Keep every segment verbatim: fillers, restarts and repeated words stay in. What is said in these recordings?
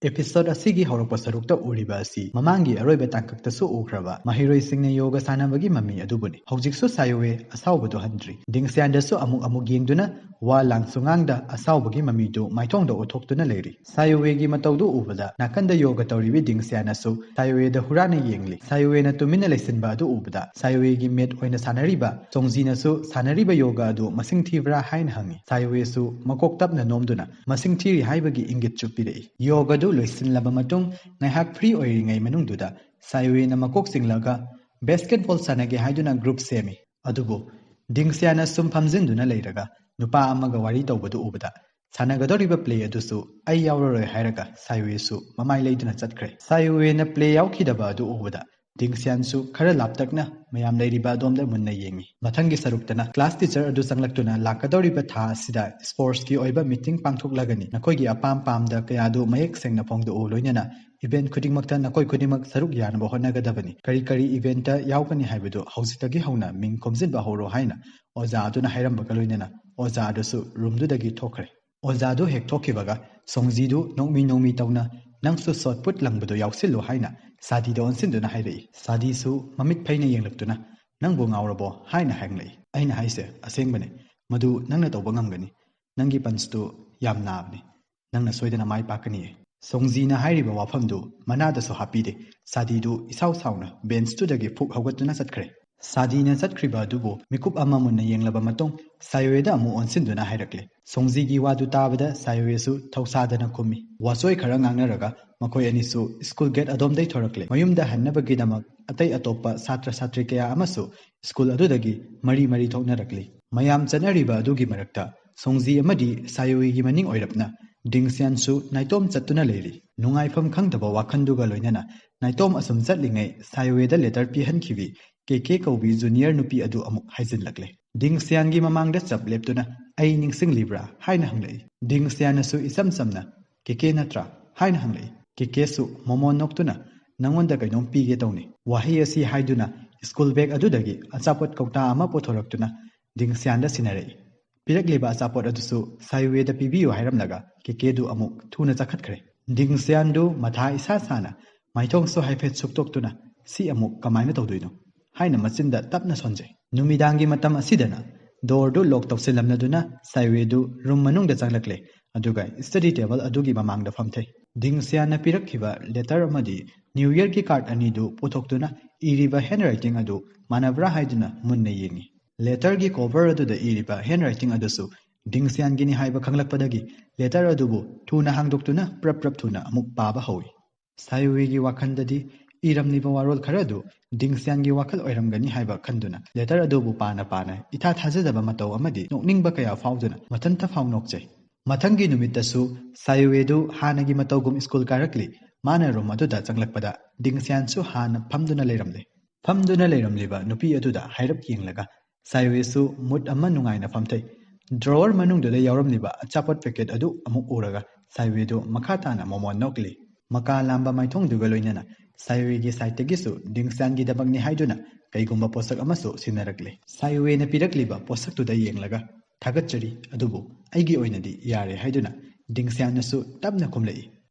Episode ꯑꯁꯤꯒꯤ ꯍꯧꯔꯛꯄ ꯁꯔꯨꯛꯇ ꯎꯔꯤꯕ ꯑꯁꯤ ꯃꯃꯥꯡꯒꯤ ꯑꯔꯣꯏꯕ ꯇꯥꯡꯀꯛꯇꯁꯨ ꯎꯈ꯭ꯔꯕ ꯃꯍꯩꯔꯣꯏꯁꯤꯡꯅ ꯌꯣꯒ ꯁꯥꯟꯅꯕꯒꯤ ꯃꯃꯤ ꯑꯗꯨꯕꯨꯅꯤ꯫ ꯍꯧꯖꯤꯛꯁꯨ ꯁꯥꯌꯣꯋꯦ ꯑꯁꯥꯎꯕꯗꯨ ꯍꯟꯗ꯭ꯔꯤ꯫ ꯗꯤꯡꯁꯤꯌꯥꯟꯗꯁꯨ ꯑꯃꯨꯛ ꯑꯃꯨꯛ ꯌꯦꯡꯗꯨꯅ ꯋꯥ ꯂꯥꯡꯁꯨ ꯉꯥꯡꯗ ꯑꯁꯥꯎꯕꯒꯤ ꯃꯃꯤꯗꯨ ꯃꯥꯏꯊꯣꯡꯗ ꯎꯠꯊꯣꯛꯇꯨꯅ ꯂꯩꯔꯤ꯫ ꯁꯥꯌꯣꯋꯦꯒꯤ ꯃꯇꯧꯗꯨ ꯎꯕꯗ ꯅꯥꯀꯟꯗ ꯌꯣꯒ ꯇꯧꯔꯤꯕꯤ ꯗꯤꯡꯁꯤꯌꯥꯟꯅꯁꯨ ꯁꯥꯌꯣꯋꯦꯗ ꯍꯨꯔꯥꯟꯅ ꯌꯦꯡꯂꯤ꯫ ꯁꯥꯌꯣꯋꯦꯅ ꯇꯨꯃꯤꯟꯅ ꯂꯩꯁꯤꯟꯕ ꯑꯗꯨ ꯎꯕꯗ ꯁꯥꯌꯣꯋꯦꯒꯤ ꯃꯦꯠ ꯑꯣꯏꯅ ꯁꯥꯟꯅꯔꯤꯕ ꯁꯣꯡꯖꯤꯅꯁꯨ ꯁꯥꯟꯅꯔꯤꯕ ꯌꯣꯒ ꯑꯗꯨ ꯃꯁꯤꯡ ꯊꯤꯕ꯭ꯔꯥ ꯍꯥꯏꯅ ꯍꯪꯉꯤ꯫ ꯁꯥꯌꯣꯋꯦꯁꯨ ꯃꯀꯣꯛ ꯇꯞꯅ ꯅꯣꯝꯗꯨꯅ ꯃꯁꯤꯡ ꯊꯤꯔꯤ ꯍꯥꯏꯕꯒꯤ ꯏꯪꯒꯤꯠꯁꯨ ꯄꯤꯔꯛꯏ꯫ ꯌꯣꯒ ꯑꯗꯨ ꯂꯣꯏꯁꯤꯜꯂꯕ ꯃꯇꯨꯡ ꯉꯥꯏꯍꯥꯛ ꯐ꯭ꯔꯤ ꯑꯣꯏꯔꯤꯉꯩ ꯃꯅꯨꯡꯗꯨꯗ ꯁꯥꯌꯣꯋꯦꯅ ꯃꯀꯣꯛ ꯆꯤꯡꯂꯒ ꯕꯦꯁꯀꯦꯠꯕꯣꯜ ꯁꯥꯟꯅꯒꯦ ꯍꯥꯏꯗꯨꯅ ꯒ꯭ꯔꯨꯞ ꯁꯦꯝꯃꯤ꯫ ꯑꯗꯨꯕꯨ ꯗꯤꯡꯁꯤꯌꯥꯅ ꯁꯨꯝ ꯐꯝꯖꯤꯟꯗꯨꯅ ꯂꯩꯔꯒ ꯅꯨꯄꯥ ꯑꯃꯒ ꯋꯥꯔꯤ ꯇꯧꯕꯗꯨ ꯎꯕꯗ ꯁꯥꯟꯅꯒꯗꯧꯔꯤꯕ ꯄ꯭ꯂꯦ ꯑꯗꯨꯁꯨ ꯑꯩ ꯌꯥꯎꯔꯔꯣꯏ ꯍꯥꯏꯔꯒ ꯁꯥꯌꯣꯋꯦꯁꯨ ꯃꯃꯥꯏ ꯂꯩꯗꯨꯅ ꯆꯠꯈ꯭ꯔꯦ꯫ ꯁꯥꯌꯣꯋꯦꯅ ꯄ꯭ꯂꯦ ꯌꯥꯎꯈꯤꯗꯕ ꯑꯗꯨ ꯎꯕꯗ ꯗꯤꯡꯁꯤꯌꯥꯟꯁꯨ ꯈꯔ ꯂꯥꯞꯇꯛꯅ ꯃꯌꯥꯝ ꯂꯩꯔꯤꯕ ꯑꯗꯣꯝꯗ ꯃꯨꯟꯅ ꯌꯦꯡꯉꯤ꯫ ꯃꯊꯪꯒꯤ ꯁꯔꯨꯛꯇꯅ ꯀ꯭ꯂꯥꯁ ꯇꯤꯆꯔ ꯑꯗꯨ ꯆꯪꯂꯛꯇꯨꯅ ꯂꯥꯛꯀꯗꯧꯔꯤꯕ ꯊꯥ ꯑꯁꯤꯗ ꯁ꯭ꯄꯣꯔꯠꯁꯀꯤ ꯑꯣꯏꯕ ꯃꯤꯇꯤꯡ ꯄꯥꯡꯊꯣꯛꯂꯒꯅꯤ꯫ ꯅꯈꯣꯏꯒꯤ ꯑꯄꯥꯝ ꯄꯥꯝꯗ ꯀꯌꯥꯗꯨ ꯃꯌꯦꯛ ꯁꯦꯡꯅ ꯐꯣꯡꯗꯣꯛꯎ, ꯂꯣꯏꯅꯅ ꯏꯚꯦꯟꯠ ꯈꯨꯗꯤꯡꯃꯛꯇ ꯅꯈꯣꯏ ꯈꯨꯗꯤꯡꯃꯛ ꯁꯔꯨꯛ ꯌꯥꯅꯕ ꯍꯣꯠꯅꯒꯗꯕꯅꯤ꯫ ꯀꯔꯤ ꯀꯔꯤ ꯏꯚꯦꯟꯠꯇ ꯌꯥꯎꯒꯅꯤ ꯍꯥꯏꯕꯗꯨ ꯍꯧꯖꯤꯛꯇꯒꯤ ꯍꯧꯅ ꯃꯤꯡ ꯈꯣꯝꯖꯤꯟꯕ ꯍꯧꯔꯣ ꯍꯥꯏꯅ ꯑꯣꯖꯥ ꯑꯗꯨꯅ ꯍꯥꯏꯔꯝꯕꯒ ꯂꯣꯏꯅꯅ ꯑꯣꯖꯥ ꯑꯗꯨꯁꯨ ꯔꯨꯝꯗꯨꯗꯒꯤ ꯊꯣꯛꯈ꯭ꯔꯦ꯫ ꯑꯣꯖꯥꯗꯨ ꯍꯦꯛ ꯊꯣꯛꯈꯤꯕꯒ ꯁꯣꯡꯖꯤꯗꯨ ꯅꯣꯛꯃꯤ ꯅꯣꯛꯃꯤ ꯇꯧꯅ, "ꯅꯪꯁꯨ ꯁꯣꯠ ꯄꯨꯠ ꯂꯪꯕꯗꯨ ꯌꯥꯎꯁꯤꯜꯂꯨ" ꯍꯥꯏꯅ ꯁꯥꯗꯤꯗ ꯑꯣꯟꯁꯤꯟꯗꯨꯅ ꯍꯥꯏꯔꯛꯏ꯫ ꯁꯥꯗꯤꯁꯨ ꯃꯃꯤꯠ ꯐꯩꯅ ꯌꯦꯡꯂꯛꯇꯨꯅ, "ꯅꯪꯕꯨ ꯉꯥꯎꯔꯕꯣ?" ꯍꯥꯏꯅ ꯍꯪꯂꯛꯏ꯫ ꯑꯩꯅ ꯍꯥꯏꯁꯦ ꯑꯁꯦꯡꯕꯅꯤ, ꯃꯗꯨ ꯅꯪꯅ ꯇꯧꯕ ꯉꯝꯒꯅꯤ꯫ ꯅꯪꯒꯤ ꯄꯟꯁꯇꯨ ꯌꯥꯝ ꯅꯥꯕꯅꯤ꯫ ꯅꯪꯅ ꯁꯣꯏꯗꯅ ꯃꯥꯏ ꯄꯥꯛꯀꯅꯤꯌꯦ꯫ ꯁꯣꯡꯖꯤꯅ ꯍꯥꯏꯔꯤꯕ ꯋꯥꯐꯝꯗꯨ ꯃꯅꯥꯗꯁꯨ ꯍꯥꯞꯄꯤꯗꯦ꯫ ꯁꯥꯗꯤꯗꯨ ꯏꯁꯥꯎ ꯁꯥꯎꯅ ꯕꯦꯟꯁꯇꯨꯗꯒꯤ ꯐꯨꯛ ꯍꯧꯒꯠꯇꯨꯅ ꯆꯠꯈ꯭ꯔꯦ꯫ ꯁꯥꯗꯤꯅ ꯆꯠꯈ꯭ꯔꯤꯕ ꯑꯗꯨꯕꯨ ꯃꯤꯀꯨꯞ ꯑꯃ ꯃꯨꯟꯅ ꯌꯦꯡꯂꯕ ꯃꯇꯨꯡ ꯁꯥꯌꯣꯌꯦꯗ ꯑꯃꯨꯛ ꯑꯣꯟꯁꯤꯟꯗꯨꯅ ꯍꯥꯏꯔꯛꯂꯦ꯫ ꯁꯣꯡꯖꯤꯒꯤ ꯋꯥꯗꯨ ꯇꯥꯕꯗ ꯁꯥꯌꯣꯌꯦꯁꯨ ꯊꯧꯁꯥꯗꯅ ꯈꯨꯝꯃꯤ꯫ ꯋꯥꯆꯣꯏ ꯈꯔ ꯉꯥꯡꯅꯔꯒ ꯃꯈꯣꯏ ꯑꯅꯤꯁꯨ ꯁ꯭ꯀꯨꯜ ꯒꯦꯠ ꯑꯗꯣꯝꯗꯩ ꯊꯣꯔꯛꯂꯦ꯫ ꯃꯌꯨꯝꯗ ꯍꯟꯅꯕꯒꯤꯗꯃꯛ ꯑꯇꯩ ꯑꯇꯣꯞꯄ ꯁꯥꯇ꯭ꯔ ꯁꯥꯇ꯭ꯔꯤ ꯀꯌꯥ ꯑꯃꯁꯨ ꯁ꯭ꯀꯨꯜ ꯑꯗꯨꯗꯒꯤ ꯃꯔꯤ ꯃꯔꯤ ꯊꯣꯛꯅꯔꯛꯂꯤ꯫ ꯃꯌꯥꯝ ꯆꯠꯅꯔꯤꯕ ꯑꯗꯨꯒꯤ ꯃꯔꯛꯇ ꯁꯣꯡꯖꯤ ꯑꯃꯗꯤ ꯁꯥꯌꯣꯌꯤꯒꯤ ꯃꯅꯤꯡ ꯑꯣꯏꯔꯞꯅ ꯗꯤꯡꯁꯤꯌꯥꯟꯁꯨ ꯅꯥꯏꯇꯣꯝ ꯆꯠꯇꯨꯅ ꯂꯩꯔꯤ꯫ ꯅꯨꯡꯉꯥꯏꯐꯝ ꯈꯪꯗꯕ ꯋꯥꯈꯜꯗꯨꯒ ꯂꯣꯏꯅꯅ ꯅꯥꯏꯇꯣꯝ ꯑꯁꯨꯝ ꯆꯠꯂꯤꯉꯩ ꯁꯥꯌꯣꯌꯦꯗ ꯂꯦꯇꯔ ꯄꯤꯍꯟꯈꯤꯕꯤ ꯀꯦ ꯀꯦ ꯀꯧꯕꯤ ꯖꯨꯅꯤꯌꯔ ꯅꯨꯄꯤ ꯑꯗꯨ ꯑꯃꯨꯛ ꯍꯥꯏꯖꯤꯜꯂꯛꯂꯦ꯫ ꯗꯤꯡꯁꯤꯌꯥꯟꯒꯤ ꯃꯃꯥꯡꯗ ꯆꯞ ꯂꯦꯞꯇꯨꯅ, "ꯑꯩ ꯅꯤꯡꯁꯤꯡꯂꯤꯕ꯭ꯔꯥ?" ꯍꯥꯏꯅ ꯍꯪꯂꯛꯏ꯫ ꯗꯤꯡꯁꯤꯌꯥꯟꯅꯁꯨ ꯏꯆꯝ ꯆꯝꯅ, "ꯀꯦ ꯀꯦ ꯅꯠꯇ꯭ꯔꯥ?" ꯍꯥꯏꯅ ꯍꯪꯂꯛꯏ꯫ ꯀꯦ ꯀꯦꯁꯨ ꯃꯣꯃꯣꯟ ꯅꯣꯛꯇꯨꯅ, "ꯅꯉꯣꯟꯗ ꯀꯩꯅꯣꯝ ꯄꯤꯒꯦ ꯇꯧꯅꯤ" ꯋꯥꯍꯩ ꯑꯁꯤ ꯍꯥꯏꯗꯨꯅ ꯁ꯭ꯀꯨꯜ ꯕꯦꯒ ꯑꯗꯨꯗꯒꯤ ꯑꯆꯥꯄꯣꯠ ꯀꯧꯇꯥ ꯑꯃ ꯄꯨꯊꯣꯔꯛꯇꯨꯅ ꯗꯤꯡꯁꯤꯌꯥꯟꯗ ꯁꯤꯟꯅꯔꯛꯏ꯫ ꯄꯤꯔꯛꯂꯤꯕ ꯑꯆꯥꯄꯣꯠ ꯑꯗꯨꯁꯨ ꯁꯥꯌꯣꯌꯦꯗ ꯄꯤꯕꯤꯌꯨ ꯍꯥꯏꯔꯝꯂꯒ ꯀꯦ ꯀꯦꯗꯨ ꯑꯃꯨꯛ ꯊꯨꯅ ꯆꯠꯈꯠꯈ꯭ꯔꯦ꯫ ꯗꯤꯡꯁꯤꯌꯥꯟꯗꯨ ꯃꯊꯥ ꯏꯁꯥ ꯁꯥꯅ ꯃꯥꯏꯊꯣꯡꯁꯨ ꯍꯥꯏꯐꯦꯠ ꯁꯨꯛꯇꯣꯛꯇꯨꯅ, "ꯁꯤ ꯑꯃꯨꯛ ꯀꯃꯥꯏꯅ ꯇꯧꯗꯣꯏꯅꯣ?" ꯍꯥꯏꯅ ꯃꯆꯤꯟꯗ ꯇꯞꯅ ꯁꯣꯟꯖꯩ꯫ ꯅꯨꯃꯤꯗꯥꯡꯒꯤ ꯃꯇꯝ ꯑꯁꯤꯗꯅ ꯗꯣꯔꯗꯨ ꯂꯣꯛ ꯇꯧꯁꯤꯜꯂꯝꯂꯗꯨꯅ ꯁꯥꯏꯋꯦꯗꯨ ꯔꯨꯝ ꯃꯅꯨꯡꯗ ꯆꯪꯂꯛꯂꯦ, ꯑꯗꯨꯒ ꯁ꯭ꯇꯗꯤ ꯇꯦꯕꯜ ꯑꯗꯨꯒꯤ ꯃꯃꯥꯡꯗ ꯐꯝꯊꯩ꯫ ꯗꯤꯡꯁꯤꯌꯥꯟꯅ ꯄꯤꯔꯛꯈꯤꯕ ꯂꯦꯇꯔ ꯑꯃꯗꯤ ꯅ꯭ꯌꯨ ꯌꯔꯒꯤ ꯀꯥꯔꯗ ꯑꯅꯤꯗꯨ ꯄꯨꯊꯣꯛꯇꯨꯅ ꯏꯔꯤꯕ ꯍꯦꯟ ꯔꯥꯏꯇꯤꯡ ꯑꯗꯨ ꯃꯥꯟꯅꯕ꯭ꯔꯥ ꯍꯥꯏꯗꯨꯅ ꯃꯨꯟꯅ ꯌꯦꯡꯉꯤ꯫ ꯂꯦꯇꯔꯒꯤ ꯀꯣꯚꯔ ꯑꯗꯨꯗ ꯏꯔꯤꯕ ꯍꯦꯟ ꯔꯥꯏꯇꯤꯡ ꯑꯗꯨꯁꯨ ꯗꯤꯡꯁꯤꯌꯥꯟꯒꯤꯅꯤ ꯍꯥꯏꯕ ꯈꯪꯂꯛꯄꯗꯒꯤ ꯂꯦꯇꯔ ꯑꯗꯨꯕꯨ ꯊꯨꯅ ꯍꯥꯡꯗꯣꯛꯇꯨꯅ ꯄ꯭ꯔꯞ ꯄ꯭ꯔꯞ ꯊꯨꯅ ꯑꯃꯨꯛ ꯄꯥꯕ ꯍꯧꯏ꯫ ꯁꯥꯏꯋꯦꯒꯤ ꯋꯥꯈꯜꯗꯗꯤ ꯏꯔꯝꯂꯤꯕ ꯋꯥꯔꯣꯜ ꯈꯔ ꯑꯗꯨ ꯗꯤꯡꯁꯤꯌꯥꯟꯒꯤ ꯋꯥꯈꯜ ꯑꯣꯏꯔꯝꯒꯅꯤ ꯍꯥꯏꯕ ꯈꯟꯗꯨꯅ ꯂꯦꯇꯔ ꯑꯗꯨꯕꯨ ꯄꯥꯅ ꯄꯥꯅ ꯏꯊꯥ ꯊꯥꯖꯗꯕ ꯃꯇꯧ ꯑꯃꯗꯤ ꯅꯣꯛꯅꯤꯡꯕ ꯀꯌꯥ ꯐꯥꯎꯗꯨꯅ ꯃꯊꯟꯇ ꯐꯥꯎ ꯅꯣꯛꯆꯩ꯫ ꯃꯊꯪꯒꯤ ꯅꯨꯃꯤꯠꯇꯁꯨ ꯁꯥꯏꯋꯦꯗꯨ ꯍꯥꯟꯅꯒꯤ ꯃꯇꯧꯒꯨꯝ ꯁ꯭ꯀꯨꯜ ꯀꯥꯔꯛꯂꯤ꯫ ꯃꯥꯅ ꯔꯨꯝ ꯑꯗꯨꯗ ꯆꯪꯂꯛꯄꯗ ꯗꯤꯡꯁꯤꯌꯥꯟꯁꯨ ꯍꯥꯟꯅ ꯐꯝꯗꯨꯅ ꯂꯩꯔꯝꯂꯦ꯫ ꯐꯝꯗꯨꯅ ꯂꯩꯔꯝꯂꯤꯕ ꯅꯨꯄꯤ ꯑꯗꯨꯗ ꯍꯥꯏꯔꯞ ꯌꯦꯡꯂꯒ ꯁꯥꯏꯋꯦꯁꯨ ꯃꯨꯠ ꯑꯃ ꯅꯨꯡꯉꯥꯏꯅ ꯐꯝꯊꯩ꯫ ꯗ꯭ꯔꯣꯋꯔ ꯃꯅꯨꯡꯗꯨꯗ ꯌꯥꯎꯔꯝꯂꯤꯕ ꯑꯆꯥꯄꯣꯠ ꯄꯦꯀꯦꯠ ꯑꯗꯨ ꯑꯃꯨꯛ ꯎꯔꯒ ꯁꯥꯏꯋꯦꯗꯨ ꯃꯈꯥ ꯇꯥꯅ ꯃꯣꯃꯣꯟ ꯅꯣꯛꯂꯤ꯫ ꯃꯀꯥ ꯂꯥꯝꯕ ꯃꯥꯏꯊꯣꯡꯗꯨꯒ ꯂꯣꯏꯅꯅ ꯁꯥꯏꯋꯦꯒꯤ ꯁꯥꯏꯠꯇꯒꯤꯁꯨ ꯗꯤꯡꯁꯤꯌꯥꯟꯒꯤꯗꯃꯛꯅꯤ ꯍꯥꯏꯗꯨꯅ ꯀꯩꯒꯨꯝꯕ ꯄꯣꯠꯁꯛ ꯑꯃꯁꯨ ꯁꯤꯟꯅꯔꯛꯂꯦ꯫ ꯁꯥꯏꯋꯦꯅ ꯄꯤꯔꯛꯂꯤꯕ ꯄꯣꯠꯁꯛꯇꯨꯗ ꯌꯦꯡꯂꯒ, "ꯊꯥꯒꯠꯆꯔꯤ, ꯑꯗꯨꯕꯨ ꯑꯩꯒꯤ ꯑꯣꯏꯅꯗꯤ ꯌꯥꯔꯦ" ꯍꯥꯏꯗꯨꯅ ꯗꯤꯡꯁꯤꯌꯥꯟꯅꯁꯨ ꯇꯞꯅ ꯈꯨꯝꯂꯛꯏ꯫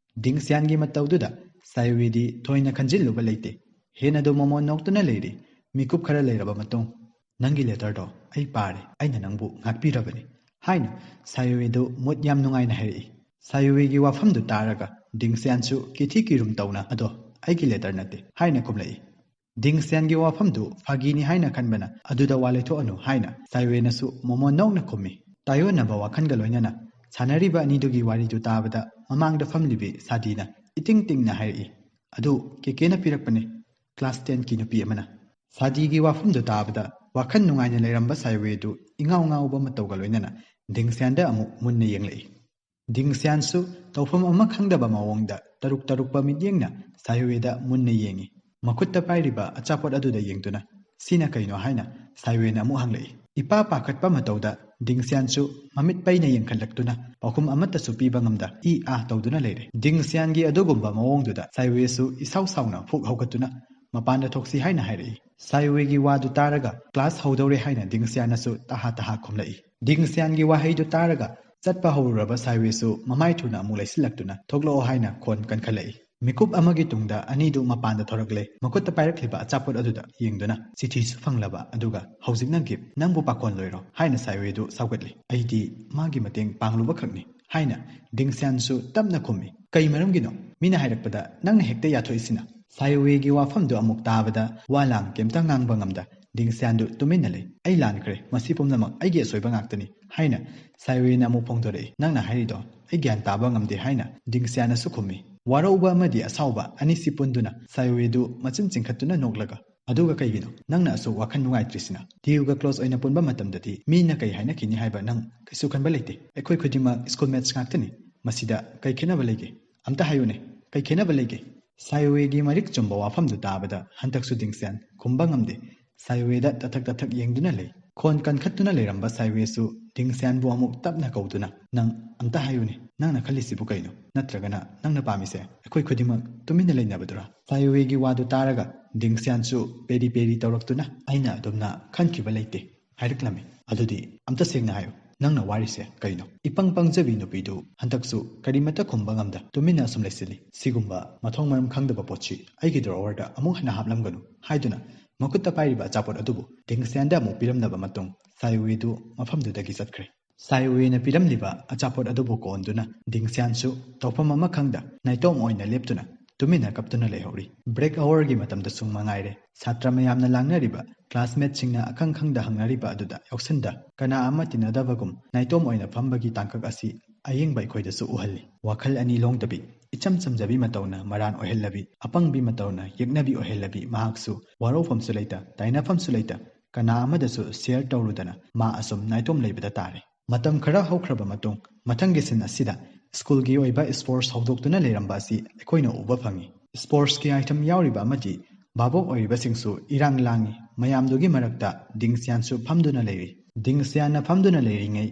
ꯗꯤꯡꯁꯤꯌꯥꯟꯒꯤ ꯃꯇꯧꯗꯨꯗ ꯁꯥꯏꯋꯦꯗꯤ ꯊꯣꯏꯅ ꯈꯟꯖꯤꯜꯂꯨꯕ ꯂꯩꯇꯦ꯫ ꯍꯦꯟꯅꯗꯨ ꯃꯣꯃꯣꯟ ꯅꯣꯛꯇꯨꯅ ꯂꯩꯔꯤ꯫ ꯃꯤꯀꯨꯞ ꯈꯔ ꯂꯩꯔꯕ ꯃꯇꯨꯡ, "ꯅꯪꯒꯤ ꯂꯦꯇꯔꯗꯣ ꯑꯩ ꯄꯥꯔꯦ, ꯑꯩꯅ ꯅꯪꯕꯨ ꯉꯥꯛꯄꯤꯔꯕꯅꯤ" ꯍꯥꯏꯅ ꯁꯥꯏꯋꯦꯗꯨ ꯃꯨꯠ ꯌꯥꯝ ꯅꯨꯡꯉꯥꯏꯅ ꯍꯥꯏꯔꯛꯏ꯫ ꯁꯥꯏꯋꯦꯒꯤ ꯋꯥꯐꯝꯗꯨ ꯇꯥꯔꯒ ꯗꯤꯡꯁꯤꯌꯥꯟꯁꯨ ꯀꯤꯊꯤ ꯀꯤꯔꯨꯝ ꯇꯧꯅ, "ꯑꯗꯣ ꯑꯩꯒꯤ ꯂꯦꯇꯔ ꯅꯠꯇꯦ" ꯍꯥꯏꯅ ꯈꯨꯝꯂꯛꯏ꯫ ꯗꯤꯡꯁꯤꯌꯥꯟꯒꯤ ꯋꯥꯐꯝꯗꯨ ꯐꯥꯒꯤꯅꯤ ꯍꯥꯏꯅ ꯈꯟꯕꯅ ꯑꯗꯨꯗ ꯋꯥ ꯂꯩꯊꯣꯛꯑꯅꯨ ꯍꯥꯏꯅ ꯁꯥꯏꯋꯦꯅꯁꯨ ꯃꯣꯃꯣꯟ ꯅꯣꯛꯅ ꯈꯨꯝꯃꯤ꯫ ꯇꯥꯏꯌꯣꯟꯅꯕ ꯋꯥꯈꯜꯒ ꯂꯣꯏꯅꯅ ꯁꯥꯟꯅꯔꯤꯕ ꯑꯅꯤꯗꯨꯒꯤ ꯋꯥꯔꯤꯗꯨ ꯇꯥꯕꯗ ꯃꯃꯥꯡꯗ ꯐꯝꯂꯤꯕꯤ ꯁꯥꯗꯤꯅ ꯏꯇꯤꯡ ꯇꯤꯡꯅ ꯍꯥꯏꯔꯛꯏ, "ꯑꯗꯨ ꯀꯦꯀꯦꯅ ꯄꯤꯔꯛꯄꯅꯤ, ꯀ꯭ꯂꯥꯁ ꯇꯦꯟꯒꯤ ꯅꯨꯄꯤ ꯑꯃꯅ"꯫ ꯁꯥꯗꯤꯒꯤ ꯋꯥꯐꯝꯗꯨ ꯇꯥꯕꯗ ꯋꯥꯈꯜ ꯅꯨꯡꯉꯥꯏꯅ ꯂꯩꯔꯝꯕ ꯁꯥꯏꯋꯦꯗꯨ ꯏꯉꯥꯎ ꯉꯥꯎꯕ ꯃꯇꯧꯒ ꯂꯣꯏꯅꯅ ꯗꯤꯡꯁꯤꯌꯥꯟꯗ ꯑꯃꯨꯛ ꯃꯨꯟꯅ ꯌꯦꯡꯂꯛꯏ꯫ ꯗꯤꯡꯁꯤꯌꯥꯟꯁꯨ ꯇꯧꯐꯝ ꯑꯃ ꯈꯪꯗꯕ ꯃꯑꯣꯡꯗ ꯇꯔꯨꯛ ꯇꯔꯨꯛꯄ ꯃꯤꯠꯌꯦꯡꯅ ꯁꯥꯏꯋꯦꯗ ꯃꯨꯟꯅ ꯌꯦꯡꯏ꯫ ꯃꯈꯨꯠꯇ ꯄꯥꯏꯔꯤꯕ ꯑꯆꯥꯄꯣꯠ ꯑꯗꯨꯗ ꯌꯦꯡꯗꯨꯅ, "ꯁꯤꯅ ꯀꯩꯅꯣ?" ꯍꯥꯏꯅ ꯁꯥꯏꯋꯦꯅ ꯑꯃꯨꯛ ꯍꯪꯂꯛꯏ꯫ ꯏꯄꯥ ꯄꯥꯈꯠꯄ ꯃꯇꯧꯗ ꯗꯤꯡꯁꯤꯌꯥꯟꯁꯨ ꯃꯃꯤꯠ ꯄꯩꯅ ꯌꯦꯡꯈꯠꯂꯛꯇꯨꯅ ꯄꯥꯎꯈꯨꯝ ꯑꯃꯠꯇꯁꯨ ꯄꯤꯕ ꯉꯝꯗ ꯏ ꯑꯥ ꯇꯧꯗꯨꯅ ꯂꯩꯔꯦ꯫ ꯗꯤꯡꯁꯤꯌꯥꯟꯒꯤ ꯑꯗꯨꯒꯨꯝꯕ ꯃꯑꯣꯡꯗꯨꯗ ꯁꯥꯏꯋꯦꯁꯨ ꯏꯁꯥꯎ ꯁꯥꯎꯅ ꯐꯨꯛ ꯍꯧꯒꯠꯇꯨꯅ ꯃꯄꯥꯟꯗ ꯊꯣꯛꯁꯤ ꯍꯥꯏꯅ ꯍꯥꯏꯔꯛꯏ꯫ ꯁꯥꯏꯋꯦꯒꯤ ꯋꯥꯗꯨ ꯇꯥꯔꯒ ꯀ꯭ꯂꯥꯁ ꯍꯧꯗꯧꯔꯦ ꯍꯥꯏꯅ ꯗꯤꯡꯁꯤꯌꯥꯟꯅꯁꯨ ꯇꯍꯥ ꯇꯍꯥ ꯈꯨꯝꯂꯛꯏ꯫ ꯗꯤꯡꯁꯤꯌꯥꯟꯒꯤ ꯋꯥꯍꯩꯗꯨ ꯇꯥꯔꯒ ꯆꯠꯄ ꯍꯧꯔꯨꯔꯕ ꯁꯥꯏꯋꯦꯁꯨ ꯃꯃꯥꯏ ꯊꯨꯅ ꯑꯃꯨꯛ ꯂꯩꯁꯤꯜꯂꯛꯇꯨꯅ ꯊꯣꯛꯂꯛꯑꯣ ꯍꯥꯏꯅ ꯈꯣꯟ ꯀꯟꯈꯠꯂꯛꯏ꯫ ꯃꯤꯀꯨꯞ ꯑꯃꯒꯤ ꯇꯨꯡꯗ ꯑꯅꯤꯗꯨ ꯃꯄꯥꯟꯗ ꯊꯣꯔꯛꯂꯦ꯫ ꯃꯈꯨꯠꯇ ꯄꯥꯏꯔꯛꯂꯤꯕ ꯑꯆꯥꯄꯣꯠ ꯑꯗꯨꯗ ꯌꯦꯡꯗꯨꯅ, "ꯆꯤꯊꯤꯁꯨ ꯐꯪꯂꯕ, ꯑꯗꯨꯒ ꯍꯧꯖꯤꯛꯅ ꯒꯤꯐ, ꯅꯪꯕꯨ ꯄꯥꯈꯣꯟ ꯂꯣꯏꯔꯣ?" ꯍꯥꯏꯅ ꯁꯥꯏꯋꯦꯗꯨ ꯁꯥꯎꯒꯠꯂꯤ꯫ "ꯑꯩꯗꯤ ꯃꯥꯒꯤ ꯃꯇꯦꯡ ꯄꯥꯡꯂꯨꯕ ꯈꯛꯅꯤ" ꯍꯥꯏꯅ ꯗꯤꯡꯁꯤꯌꯥꯟꯁꯨ ꯇꯞꯅ ꯈꯨꯝꯃꯤ꯫ "ꯀꯩ ꯃꯔꯝꯒꯤꯅꯣ? ꯃꯤꯅ ꯍꯥꯏꯔꯛꯄꯗ ꯅꯪꯅ ꯍꯦꯛꯇ ꯌꯥꯊꯣꯛꯏꯁꯤꯅ?" ꯁꯥꯏꯋꯦꯒꯤ ꯋꯥꯐꯝꯗꯨ ꯑꯃꯨꯛ ꯇꯥꯕꯗ ꯋꯥ ꯂꯥꯡ ꯀꯩꯝꯇ ꯉꯥꯡꯕ ꯉꯝꯗ ꯗꯤꯡꯁꯤꯌꯥꯟꯗꯨ ꯇꯨꯃꯤꯟꯅ ꯂꯩ꯫ "ꯑꯩ ꯂꯥꯟꯈ꯭ꯔꯦ, ꯃꯁꯤ ꯄꯨꯝꯅꯃꯛ ꯑꯩꯒꯤ ꯑꯁꯣꯏꯕ ꯉꯥꯛꯇꯅꯤ" ꯍꯥꯏꯅ ꯁꯥꯏꯋꯦꯅ ꯑꯃꯨꯛ ꯐꯣꯡꯗꯣꯔꯛꯏ꯫ "ꯅꯪꯅ ꯍꯥꯏꯔꯤꯗꯣ ꯑꯩ ꯒ꯭ꯌꯥꯟ ꯇꯥꯕ ꯉꯝꯗꯦ" ꯍꯥꯏꯅ ꯗꯤꯡꯁꯤꯌꯥꯟꯅꯁꯨ ꯈꯨꯝꯃꯤ꯫ ꯋꯥꯔꯧꯕ ꯑꯃꯗꯤ ꯑꯁꯥꯎꯕ ꯑꯅꯤꯁꯤ ꯄꯨꯟꯗꯨꯅ ꯁꯥꯏꯋꯦꯗꯨ ꯃꯆꯤꯟ ꯆꯤꯡꯈꯠꯇꯨꯅ ꯅꯣꯛꯂꯒ, "ꯑꯗꯨꯒ ꯀꯩꯒꯤꯅꯣ ꯅꯪꯅ ꯑꯁꯨꯛ ꯋꯥꯈꯜ ꯅꯨꯡꯉꯥꯏꯇ꯭ꯔꯤꯁꯤꯅ? ꯗꯤꯌꯨꯒ ꯀ꯭ꯂꯣꯁ ꯑꯣꯏꯅ ꯄꯨꯟꯕ ꯃꯇꯝꯗꯗꯤ ꯃꯤꯅ ꯀꯩ ꯍꯥꯏꯅꯈꯤꯅꯤ ꯍꯥꯏꯕ ꯅꯪ ꯀꯩꯁꯨ ꯈꯟꯕ ꯂꯩꯇꯦ꯫ ꯑꯩꯈꯣꯏ ꯈꯨꯗꯤꯡꯃꯛ ꯁ꯭ꯀꯨꯜ ꯃꯦꯠꯁ ꯉꯥꯛꯇꯅꯤ꯫ ꯃꯁꯤꯗ ꯀꯩ ꯈꯦꯠꯅꯕ ꯂꯩꯒꯦ? ꯑꯝꯇ ꯍꯥꯏꯌꯨꯅꯦ, ꯀꯩ ꯈꯦꯠꯅꯕ ꯂꯩꯒꯦ?" ꯁꯥꯏꯋꯦꯒꯤ ꯃꯔꯤꯛ ꯆꯨꯝꯕ ꯋꯥꯐꯝꯗꯨ ꯇꯥꯕꯗ ꯍꯟꯗꯛꯁꯨ ꯗꯤꯡꯁꯤꯌꯥꯟ ꯈꯨꯝꯕ ꯉꯝꯗꯦ꯫ ꯁꯥꯏꯋꯦꯗ ꯇꯊꯛ ꯇꯊꯛ ꯌꯦꯡꯗꯨꯅ ꯂꯩ꯫ ꯈꯣꯟ ꯀꯟꯈꯠꯇꯨꯅ ꯂꯩꯔꯝꯕ ꯁꯥꯏꯋꯦꯁꯨ ꯗꯤꯡꯁꯤꯌꯥꯟꯕꯨ ꯑꯃꯨꯛ ꯇꯞꯅ ꯀꯧꯗꯨꯅ, "ꯅꯪ ꯑꯝꯇ ꯍꯥꯏꯌꯨꯅꯦ, ꯅꯪꯅ ꯈꯜꯂꯤꯁꯤꯕꯨ ꯀꯩꯅꯣ? ꯅꯠꯇ꯭ꯔꯒꯅ ꯅꯪꯅ ꯄꯥꯝꯃꯤꯁꯦ ꯑꯩꯈꯣꯏ ꯈꯨꯗꯤꯡꯃꯛ ꯇꯨꯃꯤꯟꯅ ꯂꯩꯅꯕꯗꯨꯔꯥ?" ꯁꯥꯏꯋꯦꯒꯤ ꯋꯥꯗꯨ ꯇꯥꯔꯒ ꯗꯤꯡꯁꯤꯌꯥꯟꯁꯨ ꯄꯦꯔꯤ ꯄꯦꯔꯤ ꯇꯧꯔꯛꯇꯨꯅ, "ꯑꯩꯅ ꯑꯗꯨꯝꯅ ꯈꯟꯈꯤꯕ ꯂꯩꯇꯦ" ꯍꯥꯏꯔꯛꯂꯝꯃꯤ꯫ "ꯑꯗꯨꯗꯤ ꯑꯝꯇ ꯁꯦꯡꯅ ꯍꯥꯏꯌꯨ, ꯅꯪꯅ ꯋꯥꯔꯤꯁꯦ ꯀꯩꯅꯣ?" ꯏꯄꯪ ꯄꯪꯖꯕꯤ ꯅꯨꯄꯤꯗꯨ ꯍꯟꯗꯛꯁꯨ ꯀꯔꯤꯃꯠꯇ ꯈꯨꯝꯕ ꯉꯝꯗ ꯇꯨꯃꯤꯟꯅ ꯑꯁꯨꯝ ꯂꯩꯁꯤꯜꯂꯤ꯫ ꯁꯤꯒꯨꯝꯕ ꯃꯊꯣꯡ ꯃꯔꯝ ꯈꯪꯗꯕ ꯄꯣꯠꯁꯤ ꯑꯩꯒꯤ ꯗ꯭ꯔꯣꯋꯔꯗ ꯑꯃꯨꯛ ꯍꯟꯅ ꯍꯥꯞꯂꯝꯒꯅꯨ ꯍꯥꯏꯗꯨꯅ ꯃꯈꯨꯠꯇ ꯄꯥꯏꯔꯤꯕ ꯑꯆꯥꯄꯣꯠ ꯑꯗꯨꯕꯨ ꯗꯤꯡꯁꯤꯌꯥꯟꯗ ꯑꯃꯨꯛ ꯄꯤꯔꯝꯂꯕ ꯃꯇꯨꯡ ꯁꯥꯏꯋꯦꯗꯨ ꯃꯐꯝꯗꯨꯗꯒꯤ ꯆꯠꯈ꯭ꯔꯦ꯫ ꯁꯥꯏꯋꯦꯅ ꯄꯤꯔꯝꯂꯤꯕ ꯑꯆꯥꯄꯣꯠ ꯑꯗꯨꯕꯨ ꯀꯣꯟꯗꯨꯅ ꯗꯤꯡꯁꯤꯌꯥꯟꯁꯨ ꯇꯧꯐꯝ ꯑꯃ ꯈꯪꯗ ꯅꯥꯏꯇꯣꯝ ꯑꯣꯏꯅ ꯂꯦꯞꯇꯨꯅ ꯇꯨꯃꯤꯟꯅ ꯀꯞꯇꯨꯅ ꯂꯩꯍꯧꯔꯤ꯫ ꯕ꯭ꯔꯦꯛ ꯑꯋꯔꯒꯤ ꯃꯇꯝꯗꯁꯨ ꯃꯉꯥꯏꯔꯦ, ꯁꯥꯇ꯭ꯔ ꯃꯌꯥꯝꯅ ꯂꯥꯡꯅꯔꯤꯕ, ꯀ꯭ꯂꯥꯁꯃꯦꯠꯁꯤꯡꯅ ꯑꯈꯪ ꯈꯪꯗ ꯍꯪꯅꯔꯤꯕ ꯑꯗꯨꯗ ꯌꯥꯎꯁꯤꯟꯗ ꯀꯅꯥ ꯑꯃ ꯇꯤꯟꯅꯗꯕꯒꯨꯝ ꯅꯥꯏꯇꯣꯝ ꯑꯣꯏꯅ ꯐꯝꯕꯒꯤ ꯇꯥꯡꯀꯛ ꯑꯁꯤ ꯑꯌꯦꯡꯕ ꯑꯩꯈꯣꯏꯗꯁꯨ ꯎꯍꯜꯂꯤ꯫ ꯋꯥꯈꯜ ꯑꯅꯤ ꯂꯣꯡꯗꯕꯤ, ꯏꯆꯝ ꯆꯝꯖꯕꯤ ꯃꯇꯧꯅ ꯃꯔꯥꯟ ꯑꯣꯏꯍꯜꯂꯕꯤ, ꯑꯄꯪꯕꯤ ꯃꯇꯧꯅ ꯌꯦꯛꯅꯕꯤ ꯑꯣꯏꯍꯜꯂꯕꯤ ꯃꯍꯥꯛꯁꯨ ꯋꯥꯔꯧꯐꯝꯁꯨ ꯂꯩꯇ, ꯇꯥꯏꯅꯐꯝꯁꯨ ꯂꯩꯇ, ꯀꯅꯥ ꯑꯃꯗꯁꯨ ꯁꯤꯌꯔ ꯇꯧꯔꯨꯗꯅ ꯃꯥ ꯑꯁꯨꯝ ꯅꯥꯏꯇꯣꯝ ꯂꯩꯕꯗ ꯇꯥꯔꯦ꯫ ꯃꯇꯝ ꯈꯔ ꯍꯧꯈ꯭ꯔꯕ ꯃꯇꯨꯡ, ꯃꯊꯪꯒꯤ ꯁꯤꯟ ꯑꯁꯤꯗ ꯁ꯭ꯀꯨꯜꯒꯤ ꯑꯣꯏꯕ ꯁ꯭ꯄꯣꯔꯠꯁ ꯍꯧꯗꯣꯛꯇꯨꯅ ꯂꯩꯔꯝꯕ ꯑꯁꯤ ꯑꯩꯈꯣꯏꯅ ꯎꯕ ꯐꯪꯉꯤ꯫ ꯁ꯭ꯄꯣꯔꯠꯁꯀꯤ ꯑꯥꯏꯇꯦꯝ ꯌꯥꯎꯔꯤꯕ ꯑꯃꯗꯤ ꯚꯥꯕꯣꯛ ꯑꯣꯏꯔꯤꯕꯁꯤꯡꯁꯨ ꯏꯔꯥꯡ ꯂꯥꯡꯉꯤ꯫ ꯃꯌꯥꯝꯗꯨꯒꯤ ꯃꯔꯛꯇ ꯗꯤꯡꯁꯤꯌꯥꯟꯁꯨ ꯐꯝꯗꯨꯅ ꯂꯩꯔꯤ꯫ ꯗꯤꯡꯁꯤꯌꯥꯟꯅ ꯐꯝꯗꯨꯅ ꯂꯩꯔꯤꯉꯩ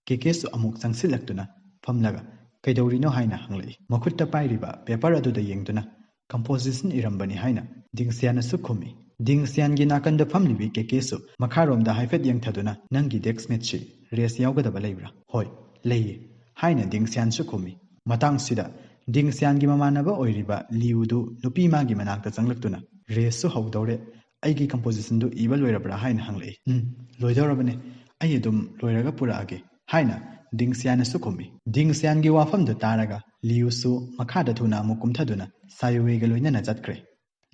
ꯀꯦꯀꯦꯁꯨ ꯑꯃꯨꯛ ꯆꯪꯁꯤꯜꯂꯛꯇꯨꯅ ꯐꯝꯂꯒ, "ꯀꯩꯗꯧꯔꯤꯅꯣ?" ꯍꯥꯏꯅ ꯍꯪꯂꯛꯏ꯫ ꯃꯈꯨꯠꯇ ꯄꯥꯏꯔꯤꯕ ꯄꯦꯄꯔ ꯑꯗꯨꯗ ꯌꯦꯡꯗꯨꯅ, "ꯀꯝꯄꯣꯖꯤꯁꯟ ꯏꯔꯝꯕꯅꯤ" ꯍꯥꯏꯅ ꯗꯤꯡꯁꯤꯌꯥꯟꯅꯁꯨ ꯈꯨꯝꯃꯤ꯫ ꯗꯤꯡꯁꯤꯌꯥꯟꯒꯤ ꯅꯥꯀꯟꯗ ꯐꯝꯂꯤꯕꯤ ꯀꯦꯀꯦꯁꯨ ꯃꯈꯥꯔꯣꯝꯗ ꯍꯥꯏꯐꯦꯠ ꯌꯦꯡꯊꯗꯨꯅ, "ꯅꯪꯒꯤ ꯗꯦꯁꯛꯃꯦꯠꯁꯤ ꯔꯦꯁ ꯌꯥꯎꯒꯗꯕ ꯂꯩꯕ꯭ꯔꯥ?" "ꯍꯣꯏ, "ꯂꯩꯌꯦ," ꯍꯥꯏꯅ ꯗꯤꯡꯁꯤꯌꯥꯟꯁꯨ ꯈꯨꯝꯃꯤ꯫ ꯃꯇꯥꯡꯁꯤꯗ ꯗꯤꯡꯁꯤꯌꯥꯟꯒꯤ ꯃꯃꯥꯟꯅꯕ ꯑꯣꯏꯔꯤꯕ ꯂꯤꯌꯨꯗꯨ ꯅꯨꯄꯤ ꯃꯥꯒꯤ ꯃꯅꯥꯛꯇ ꯆꯪꯂꯛꯇꯨꯅ, "ꯔꯦꯁꯁꯨ ꯍꯧꯗꯧꯔꯦ, ꯑꯩꯒꯤ ꯀꯝꯄꯣꯖꯤꯁꯟꯗꯨ ꯏꯕ ꯂꯣꯏꯔꯕ꯭ꯔꯥ?" ꯍꯥꯏꯅ ꯍꯪꯂꯛꯏ꯫ "ꯎꯝ, ꯂꯣꯏꯗꯧꯔꯕꯅꯦ, ꯑꯩ ꯑꯗꯨꯝ ꯂꯣꯏꯔꯒ ꯄꯨꯔꯛꯑꯒꯦ," ꯍꯥꯏꯅ ꯗꯤꯡꯁꯤꯌꯥꯟꯅꯁꯨ ꯈꯨꯝꯃꯤ꯫ ꯗꯤꯡꯁꯤꯌꯥꯟꯒꯤ ꯋꯥꯐꯝꯗꯨ ꯇꯥꯔꯒ ꯂꯤꯌꯨꯁꯨ ꯃꯈꯥꯗ ꯊꯨꯅ ꯑꯃꯨꯛ ꯀꯨꯝꯊꯗꯨꯅ ꯁꯥꯌꯨꯋꯦꯒ ꯂꯣꯏꯅꯅ ꯆꯠꯈ꯭ꯔꯦ꯫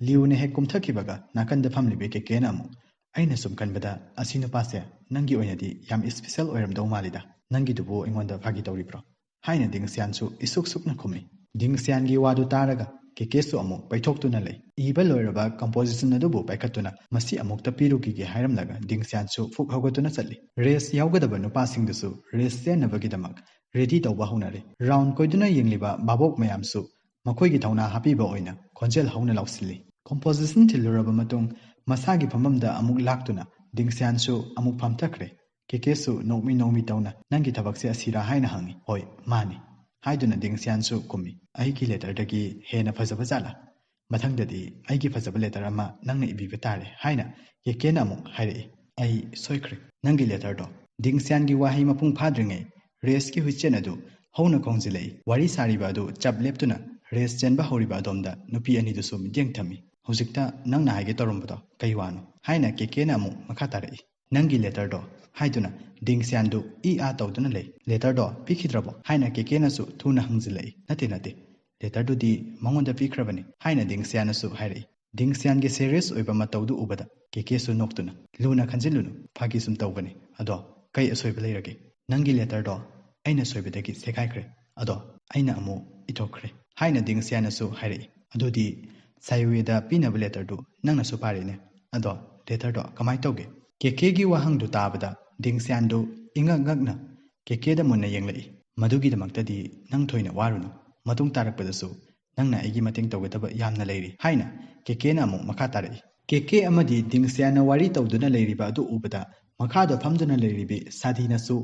ꯂꯤꯌꯨꯅ ꯍꯦꯛ ꯀꯨꯝꯊꯈꯤꯕꯒ ꯅꯥꯀꯟꯗ ꯐꯝꯂꯤꯕꯤ ꯀꯦꯀꯦꯅ ꯑꯃꯨꯛ, "ꯑꯩꯅ ꯁꯨꯝ ꯈꯟꯕꯗ ꯑꯁꯤ ꯅꯨꯄꯥꯁꯦ ꯅꯪꯒꯤ ꯑꯣꯏꯅꯗꯤ ꯌꯥꯝ ꯏꯁꯄꯤꯁꯦꯜ ꯑꯣꯏꯔꯝꯗꯧ ꯃꯥꯜꯂꯤꯗ꯫ ꯅꯪꯒꯤꯗꯨꯕꯨ ꯑꯩꯉꯣꯟꯗ ꯐꯥꯒꯤ ꯇꯧꯔꯤꯕ꯭ꯔꯣ?" ꯍꯥꯏꯅ ꯗꯤꯡꯁꯤꯌꯥꯟꯁꯨ ꯏꯁꯨꯛ ꯁꯨꯛꯅ ꯈꯨꯝꯃꯤ꯫ ꯗꯤꯡꯁꯤꯌꯥꯟꯒꯤ ꯋꯥꯗꯨ ꯇꯥꯔꯒ ꯀꯦꯀꯦꯁꯨ ꯑꯃꯨꯛ ꯄꯩꯊꯣꯛꯇꯨꯅ ꯂꯩ꯫ ꯏꯕ ꯂꯣꯏꯔꯕ ꯀꯝꯄꯣꯖꯤꯁꯟ ꯑꯗꯨꯕꯨ ꯄꯥꯏꯈꯠꯇꯨꯅ, "ꯃꯁꯤ ꯑꯃꯨꯛꯇ ꯄꯤꯔꯨꯈꯤꯒꯦ" ꯍꯥꯏꯔꯝꯂꯒ ꯗꯤꯡꯁꯤꯌꯥꯟꯁꯨ ꯐꯨꯛ ꯍꯧꯒꯠꯇꯨꯅ ꯆꯠꯂꯤ꯫ ꯔꯦꯁ ꯌꯥꯎꯒꯗꯕ ꯅꯨꯄꯥꯁꯤꯡꯗꯨꯁꯨ ꯔꯦꯁ ꯆꯦꯟꯅꯕꯒꯤꯗꯃꯛ ꯔꯦꯗꯤ ꯇꯧꯕ ꯍꯧꯅꯔꯦ꯫ ꯔꯥꯎꯟ ꯀꯣꯏꯗꯨꯅ ꯌꯦꯡꯂꯤꯕ ꯚꯥꯕꯣꯛ ꯃꯌꯥꯝꯁꯨ ꯃꯈꯣꯏꯒꯤ ꯊꯧꯅꯥ ꯍꯥꯞꯄꯤꯕ ꯑꯣꯏꯅ ꯈꯣꯟꯖꯦꯜ ꯍꯧꯅ ꯂꯥꯎꯁꯤꯜꯂꯤ꯫ ꯀꯝꯄꯣꯖꯤꯁꯟ ꯊꯤꯜꯂꯨꯔꯕ ꯃꯇꯨꯡ ꯃꯁꯥꯒꯤ ꯐꯝꯐꯝꯗ ꯑꯃꯨꯛ ꯂꯥꯛꯇꯨꯅ ꯗꯤꯡꯁꯤꯌꯥꯟꯁꯨ ꯑꯃꯨꯛ ꯐꯝꯊꯈ꯭ꯔꯦ꯫ ꯀꯦꯀꯦꯁꯨ ꯅꯣꯛꯃꯤ ꯅꯣꯛꯃꯤ ꯇꯧꯅ, "ꯅꯪꯒꯤ ꯊꯕꯛꯁꯦ ꯑꯁꯤꯔꯥ?" ꯍꯥꯏꯅ ꯍꯪꯉꯤ꯫ "ꯍꯣꯏ, ꯃꯥꯅꯤ," ꯍꯥꯏꯗꯨꯅ ꯗꯤꯡꯁꯤꯌꯥꯟꯁꯨ ꯈꯨꯝꯃꯤ꯫ "ꯑꯩꯒꯤ ꯂꯦꯇꯔꯗꯒꯤ ꯍꯦꯟꯅ ꯐꯖꯕ ꯖꯥꯠꯂꯥ? ꯃꯊꯪꯗꯗꯤ ꯑꯩꯒꯤ ꯐꯖꯕ ꯂꯦꯇꯔ ꯑꯃ ꯅꯪꯅ ꯏꯕꯤꯕ ꯇꯥꯔꯦ," ꯍꯥꯏꯅ ꯀꯦꯀꯦꯅ ꯑꯃꯨꯛ ꯍꯥꯏꯔꯛꯏ꯫ "ꯑꯩ ꯁꯣꯏꯈ꯭ꯔꯦ꯫ ꯅꯪꯒꯤ ꯂꯦꯇꯔꯗꯣ?" ꯗꯤꯡꯁꯤꯌꯥꯟꯒꯤ ꯋꯥꯍꯩ ꯃꯄꯨꯡ ꯐꯥꯗ꯭ꯔꯤꯉꯩ ꯔꯦꯁꯀꯤ ꯍꯨꯏꯆꯦꯟ ꯑꯗꯨ ꯍꯧꯅ ꯈꯣꯡꯖꯤꯜꯂꯛꯏ꯫ ꯋꯥꯔꯤ ꯁꯥꯔꯤꯕ ꯑꯗꯨ ꯆꯞ ꯂꯦꯞꯇꯨꯅ ꯔꯦꯁ ꯆꯦꯟꯕ ꯍꯧꯔꯤꯕ ꯑꯗꯣꯝꯗ ꯅꯨꯄꯤ ꯑꯅꯤꯗꯨꯁꯨ ꯃꯤꯠꯌꯦꯡ ꯊꯝꯃꯤ꯫ "ꯍꯧꯖꯤꯛꯇ ꯅꯪꯅ ꯍꯥꯏꯒꯦ ꯇꯧꯔꯝꯕꯗꯣ ꯀꯩ ꯋꯥꯅꯣ?" ꯍꯥꯏꯅ ꯀꯦꯀꯦꯅ ꯑꯃꯨꯛ ꯃꯈꯥ ꯇꯥꯔꯛꯏ꯫ "ꯅꯪꯒꯤ ꯂꯦꯇꯔꯗꯣ?" ꯍꯥꯏꯗꯨꯅ ꯗꯤꯡꯁꯤꯌꯥꯟꯗꯨ ꯏ ꯑꯥ ꯇꯧꯗꯨꯅ ꯂꯩ꯫ "ꯂꯦꯇꯔꯗꯣ ꯄꯤꯈꯤꯗ꯭ꯔꯕꯣ?" ꯍꯥꯏꯅ ꯀꯦꯀꯦꯅꯁꯨ ꯊꯨꯅ ꯍꯪꯖꯤꯜꯂꯛꯏ꯫ "ꯅꯠꯇꯦ, ꯅꯠꯇꯦ, ꯂꯦꯇꯔꯗꯨꯗꯤ ꯃꯉꯣꯟꯗ ꯄꯤꯈ꯭ꯔꯕꯅꯤ," ꯍꯥꯏꯅ ꯗꯤꯡꯁꯤꯌꯥꯟꯅꯁꯨ ꯍꯥꯏꯔꯛꯏ꯫ ꯗꯤꯡꯁꯤꯌꯥꯟꯒꯤ ꯁꯦꯔꯤꯌꯁ ꯑꯣꯏꯕ ꯃꯇꯧꯗꯨ ꯎꯕꯗ ꯀꯦꯀꯦꯁꯨ ꯅꯣꯛꯇꯨꯅ, "ꯂꯨꯅ ꯈꯟꯖꯤꯜꯂꯨꯅꯨ, ꯐꯥꯒꯤ ꯁꯨꯝ ꯇꯧꯕꯅꯤ꯫ ꯑꯗꯣ ꯀꯩ ꯑꯁꯣꯏꯕ ꯂꯩꯔꯒꯦ? ꯅꯪꯒꯤ ꯂꯦꯇꯔꯗꯣ ꯑꯩꯅ ꯁꯣꯏꯕꯗꯒꯤ ꯁꯦꯒꯥꯏꯈ꯭ꯔꯦ꯫ ꯑꯗꯣ ꯑꯩꯅ ꯑꯃꯨꯛ ꯏꯊꯣꯛꯈ꯭ꯔꯦ," ꯍꯥꯏꯅ ꯗꯤꯡꯁꯤꯌꯥꯟꯅꯁꯨ ꯍꯥꯏꯔꯛꯏ꯫ "ꯑꯗꯨꯗꯤ ꯁꯥꯏꯋꯦꯗ ꯄꯤꯅꯕ ꯂꯦꯇꯔꯗꯨ ꯅꯪꯅꯁꯨ ꯄꯥꯔꯦꯅꯦ꯫ ꯑꯗꯣ ꯂꯦꯇꯔꯗꯣ ꯀꯃꯥꯏ ꯇꯧꯒꯦ?" ꯀꯦꯀꯦꯒꯤ ꯋꯥꯍꯪꯗꯨ ꯇꯥꯕꯗ ꯗꯤꯡꯁꯤꯌꯥꯟꯗꯨ ꯏꯉꯛ ꯉꯛꯅ ꯀꯦꯀꯦꯗ ꯃꯨꯟꯅ ꯌꯦꯡꯂꯛꯏ꯫ "ꯃꯗꯨꯒꯤꯗꯃꯛꯇꯗꯤ ꯅꯪ ꯊꯣꯏꯅ ꯋꯥꯔꯨꯅꯨ꯫ ꯃꯇꯨꯡ ꯇꯥꯔꯛꯄꯗꯁꯨ ꯅꯪꯅ ꯑꯩꯒꯤ ꯃꯇꯦꯡ ꯇꯧꯒꯗꯕ ꯌꯥꯝꯅ ꯂꯩꯔꯤ," ꯍꯥꯏꯅ ꯀꯦꯀꯦꯅ ꯑꯃꯨꯛ ꯃꯈꯥ ꯇꯥꯔꯛꯏ꯫ ꯀꯦꯀꯦ ꯑꯃꯗꯤ ꯗꯤꯡꯁꯤꯌꯥꯟꯅ ꯋꯥꯔꯤ ꯇꯧꯗꯨꯅ ꯂꯩꯔꯤꯕ ꯑꯗꯨ ꯎꯕꯗ ꯃꯈꯥꯗ ꯐꯝꯗꯨꯅ ꯂꯩꯔꯤꯕꯤ ꯁꯥꯗꯤꯅꯁꯨ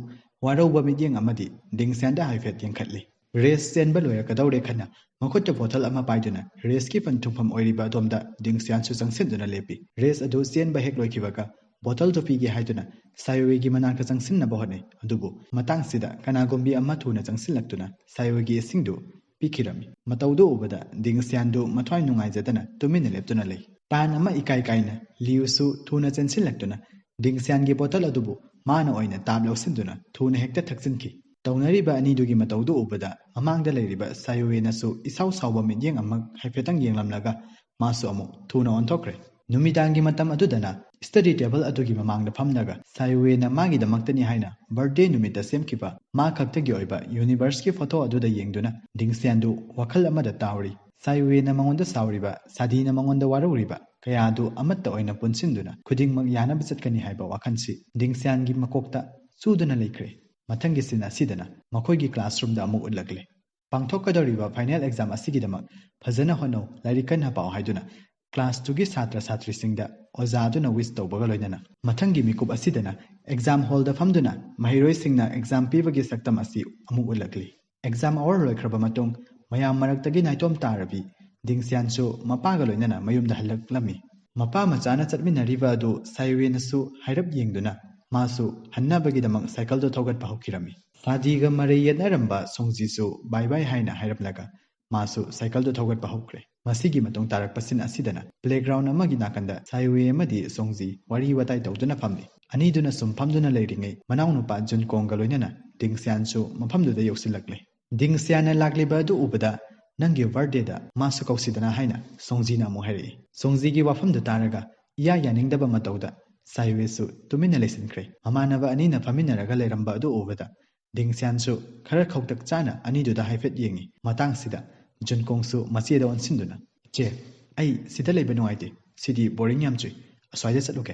ꯋꯥꯔꯧꯕ ꯃꯤꯠꯌꯦꯡ ꯑꯃꯗꯤ ꯗꯤꯡꯁꯤꯌꯥꯟꯗ ꯍꯥꯏꯐꯦꯠ ꯌꯦꯡꯈꯠꯂꯤ꯫ ꯔꯦꯁ ꯆꯦꯟꯕ ꯂꯣꯏꯔꯛꯀꯗꯧꯔꯦ ꯈꯟꯅ ꯃꯈꯨꯠꯇ ꯕꯣꯇꯜ ꯑꯃ ꯄꯥꯏꯗꯨꯅ ꯔꯦꯁꯀꯤ ꯄꯟ ꯊꯨꯡꯐꯝ ꯑꯣꯏꯔꯤꯕ ꯑꯗꯣꯝꯗ ꯗꯤꯡꯁꯤꯌꯥꯟꯁꯨ ꯆꯪꯁꯤꯟꯗꯨꯅ ꯂꯦꯞꯄꯤ꯫ ꯔꯦꯁ ꯑꯗꯨ ꯆꯦꯟꯕ ꯍꯦꯛ ꯂꯣꯏꯈꯤꯕꯒ ꯕꯣꯇꯜꯗꯨ ꯄꯤꯒꯦ ꯍꯥꯏꯗꯨꯅ ꯁꯥꯏꯋꯦꯒꯤ ꯃꯅꯥꯛꯇ ꯆꯪꯁꯤꯟꯅꯕ ꯍꯣꯠꯅꯩ꯫ ꯑꯗꯨꯕꯨ ꯃꯇꯥꯡꯁꯤꯗ ꯀꯅꯥꯒꯨꯝꯕꯤ ꯑꯃ ꯊꯨꯅ ꯆꯪꯁꯤꯜꯂꯛꯇꯨꯅ ꯁꯥꯏꯋꯦꯒꯤ ꯏꯁꯤꯡꯗꯨ ꯄꯤꯈꯤꯔꯝꯃꯤ꯫ ꯃꯇꯧꯗꯨ ꯎꯕꯗ ꯗꯤꯡꯁꯤꯌꯥꯟꯗꯨ ꯃꯊ꯭ꯋꯥꯏ ꯅꯨꯡꯉꯥꯏꯖꯗꯅ ꯇꯨꯃꯤꯟꯅ ꯂꯦꯞꯇꯨꯅ ꯂꯩ꯫ ꯇꯥꯟ ꯑꯃ ꯏꯀꯥꯏ ꯀꯥꯏꯅ ꯂꯤꯌꯨꯁꯨ ꯊꯨꯅ ꯆꯦꯟꯁꯤꯜꯂꯛꯇꯨꯅ ꯗꯤꯡꯁꯤꯌꯥꯟꯒꯤ ꯕꯣꯇꯜ ꯑꯗꯨꯕꯨ ꯃꯥꯅ ꯑꯣꯏꯅ ꯇꯥꯞ ꯂꯧꯁꯤꯟꯗꯨꯅ ꯊꯨꯅ ꯍꯦꯛꯇ ꯊꯛꯆꯤꯟꯈꯤ꯫ ꯇꯧꯅꯔꯤꯕ ꯑꯅꯤꯗꯨꯒꯤ ꯃꯇꯧꯗꯨ ꯎꯕꯗ ꯃꯃꯥꯡꯗ ꯂꯩꯔꯤꯕ ꯁꯥꯏꯋꯦꯅꯁꯨ ꯏꯁꯥꯎ ꯁꯥꯎꯕ ꯃꯤꯠꯌꯦꯡ ꯑꯃ ꯍꯥꯏꯐꯦꯠꯇꯪ ꯌꯦꯡꯂꯝꯂꯒ ꯃꯥꯁꯨ ꯑꯃꯨꯛ ꯊꯨꯅ ꯑꯣꯟꯊꯣꯛꯈ꯭ꯔꯦ꯫ ꯅꯨꯃꯤꯗꯥꯡꯒꯤ ꯃꯇꯝ ꯑꯗꯨꯗꯅ ꯁ꯭ꯇꯗꯤ ꯇꯦꯕꯜ ꯑꯗꯨꯒꯤ ꯃꯃꯥꯡꯗ ꯐꯝꯂꯒ ꯁꯥꯏꯋꯦꯅ ꯃꯥꯒꯤꯗꯃꯛꯇꯅꯤ ꯍꯥꯏꯅ ꯕꯔꯊꯗꯦ ꯅꯨꯃꯤꯠꯇ ꯁꯦꯝꯈꯤꯕ ꯃꯥ ꯈꯛꯇꯒꯤ ꯑꯣꯏꯕ ꯌꯨꯅꯤꯚꯔꯁꯀꯤ ꯐꯣꯇꯣ ꯑꯗꯨꯗ ꯌꯦꯡꯗꯨꯅ ꯗꯤꯡꯁꯤꯌꯥꯟꯗꯨ ꯋꯥꯈꯜ ꯑꯃꯗ ꯇꯥꯎꯔꯤ꯫ ꯁꯥꯏꯋꯦꯅ ꯃꯉꯣꯟꯗ ꯁꯥꯎꯔꯤꯕ, ꯁꯥꯗꯤꯅ ꯃꯉꯣꯟꯗ ꯋꯥꯔꯧꯔꯤꯕ ꯀꯌꯥ ꯑꯗꯨ ꯑꯃꯠꯇ ꯑꯣꯏꯅ ꯄꯨꯟꯁꯤꯟꯗꯨꯅ ꯈꯨꯗꯤꯡꯃꯛ ꯌꯥꯅꯕ ꯆꯠꯀꯅꯤ ꯍꯥꯏꯕ ꯋꯥꯈꯜꯁꯤ ꯗꯤꯡꯁꯤꯌꯥꯟꯒꯤ ꯃꯀꯣꯛꯇ ꯆꯨꯗꯨꯅ ꯂꯩꯈ꯭ꯔꯦ꯫ ꯃꯊꯪꯒꯤ ꯁꯤꯟ ꯑꯁꯤꯗꯅ ꯃꯈꯣꯏꯒꯤ ꯀ꯭ꯂꯥꯁꯔꯨꯝꯗ ꯑꯃꯨꯛ ꯎꯠꯂꯛꯂꯦ꯫ ꯄꯥꯡꯊꯣꯛꯀꯗꯧꯔꯤꯕ ꯐꯥꯏꯅꯦꯜ ꯑꯦꯛꯖꯥꯝ ꯑꯁꯤꯒꯤꯗꯃꯛ ꯐꯖꯅ ꯍꯣꯠꯅꯧ, ꯂꯥꯏꯔꯤꯛ ꯀꯟꯅ ꯄꯥꯎ ꯍꯥꯏꯗꯨꯅ ꯀ꯭ꯂꯥꯁꯇꯨꯒꯤ ꯁꯥꯇ꯭ꯔ ꯁꯥꯇ꯭ꯔꯤꯁꯤꯡꯗ ꯑꯣꯖꯥꯗꯨꯅ ꯋꯤꯁ ꯇꯧꯕꯒ ꯂꯣꯏꯅꯅ ꯃꯊꯪꯒꯤ ꯃꯤꯀꯨꯞ ꯑꯁꯤꯗꯅ ꯑꯦꯛꯖꯥꯝ ꯍꯣꯜꯗ ꯐꯝꯗꯨꯅ ꯃꯍꯩꯔꯣꯏꯁꯤꯡꯅ ꯑꯦꯛꯖꯥꯝ ꯄꯤꯕꯒꯤ ꯁꯛꯇꯝ ꯑꯁꯤ ꯑꯃꯨꯛ ꯎꯠꯂꯛꯂꯤ꯫ ꯑꯦꯛꯖꯥꯝ ꯑꯋꯥꯔ ꯂꯣꯏꯈ꯭ꯔꯕ ꯃꯇꯨꯡ ꯃꯌꯥꯝ ꯃꯔꯛꯇꯒꯤ ꯅꯥꯏꯇꯣꯝ ꯇꯥꯔꯕꯤ ꯗꯤꯡꯁꯤꯌꯥꯟꯁꯨ ꯃꯄꯥꯒ ꯂꯣꯏꯅꯅ ꯃꯌꯨꯝꯗ ꯍꯜꯂꯛꯂꯝꯃꯤ꯫ ꯃꯄꯥ ꯃꯆꯥꯅ ꯆꯠꯃꯤꯟꯅꯔꯤꯕ ꯑꯗꯨ ꯁꯥꯏꯋꯦꯅꯁꯨ ꯍꯥꯏꯔꯞ ꯌꯦꯡꯗꯨꯅ ꯃꯥꯁꯨ ꯍꯟꯅꯕꯒꯤꯗꯃꯛ ꯁꯥꯏꯀꯜꯗꯨ ꯊꯧꯒꯠꯄ ꯍꯧꯈꯤꯔꯝꯃꯤ꯫ ꯁꯥꯗꯤꯒ ꯃꯔꯩ ꯌꯦꯠꯅꯔꯝꯕ ꯁꯣꯡꯖꯤꯁꯨ ꯕꯥꯏ ꯕꯥꯏ ꯍꯥꯏꯅ ꯍꯥꯏꯔꯝꯂꯒ ꯃꯥꯁꯨ ꯁꯥꯏꯀꯜꯗꯨ ꯊꯧꯒꯠꯄ ꯍꯧꯈ꯭ꯔꯦ꯫ ꯃꯁꯤꯒꯤ ꯃꯇꯨꯡ ꯇꯥꯔꯛꯄ ꯁꯤꯟ ꯑꯁꯤꯗꯅ ꯄ꯭ꯂꯦꯒ꯭ꯔꯥꯎꯟ ꯑꯃꯒꯤ ꯅꯥꯀꯟꯗ ꯁꯥꯏꯋꯦ ꯑꯃꯗꯤ ꯁꯣꯡꯖꯤ ꯋꯥꯔꯤ ꯋꯥꯇꯥꯏ ꯇꯧꯗꯨꯅ ꯐꯝꯂꯤ꯫ ꯑꯅꯤꯗꯨꯅ ꯁꯨꯝ ꯐꯝꯗꯨꯅ ꯂꯩꯔꯤꯉꯩ ꯃꯅꯥꯎꯅꯨꯄꯥ ꯖꯨꯟꯀꯣꯡꯒ ꯂꯣꯏꯅꯅ ꯗꯤꯡꯁꯤꯌꯥꯟꯁꯨ ꯃꯐꯝꯗꯨꯗ ꯌꯧꯁꯤꯜꯂꯛꯂꯦ꯫ ꯗꯤꯡꯁꯤꯌꯥꯟꯅ ꯂꯥꯛꯂꯤꯕ ꯑꯗꯨ ꯎꯕꯗ ꯅꯪꯒꯤ ꯕꯥꯔꯊꯗꯦꯗ ꯃꯥꯁꯨ ꯀꯧꯁꯤꯗꯅ ꯍꯥꯏꯅ ꯁꯣꯡꯖꯤꯅ ꯑꯃꯨꯛ ꯍꯥꯏꯔꯛꯏ꯫ ꯁꯣꯡꯖꯤꯒꯤ ꯋꯥꯐꯝꯗꯨ ꯇꯥꯔꯒ ꯏꯌꯥ ꯌꯥꯅꯤꯡꯗꯕ ꯃꯇꯧꯗ ꯁꯥꯏꯋꯦꯁꯨ ꯇꯨꯃꯤꯟꯅ ꯂꯩꯁꯤꯟꯈ꯭ꯔꯦ꯫ ꯃꯃꯥꯟꯅꯕ ꯑꯅꯤꯅ ꯐꯝꯃꯤꯟꯅꯔꯒ ꯂꯩꯔꯝꯕ ꯑꯗꯨ ꯎꯕꯗ ꯗꯤꯡꯁꯤꯌꯥꯟꯁꯨ ꯈꯔ ꯈꯧꯇꯛ ꯆꯥꯅ ꯑꯅꯤꯗꯨꯗ ꯍꯥꯏꯐꯦꯠ ꯌꯦꯡꯉꯤ꯫ ꯃꯇꯥꯡꯁꯤꯗ ꯖꯨꯟꯀꯣꯡꯁꯨ ꯃꯆꯦꯗ ꯑꯣꯟꯁꯤꯟꯗꯨꯅ, "ꯏꯆꯦ, ꯑꯩ ꯁꯤꯗ ꯂꯩꯕ ꯅꯨꯡꯉꯥꯏꯇꯦ꯫ ꯁꯤꯗꯤ ꯕꯣꯔꯤꯡ ꯌꯥꯝ ꯆꯨꯏ꯫ ꯑꯁ꯭ꯋꯥꯏꯗ ꯆꯠꯂꯨꯒꯦ꯫"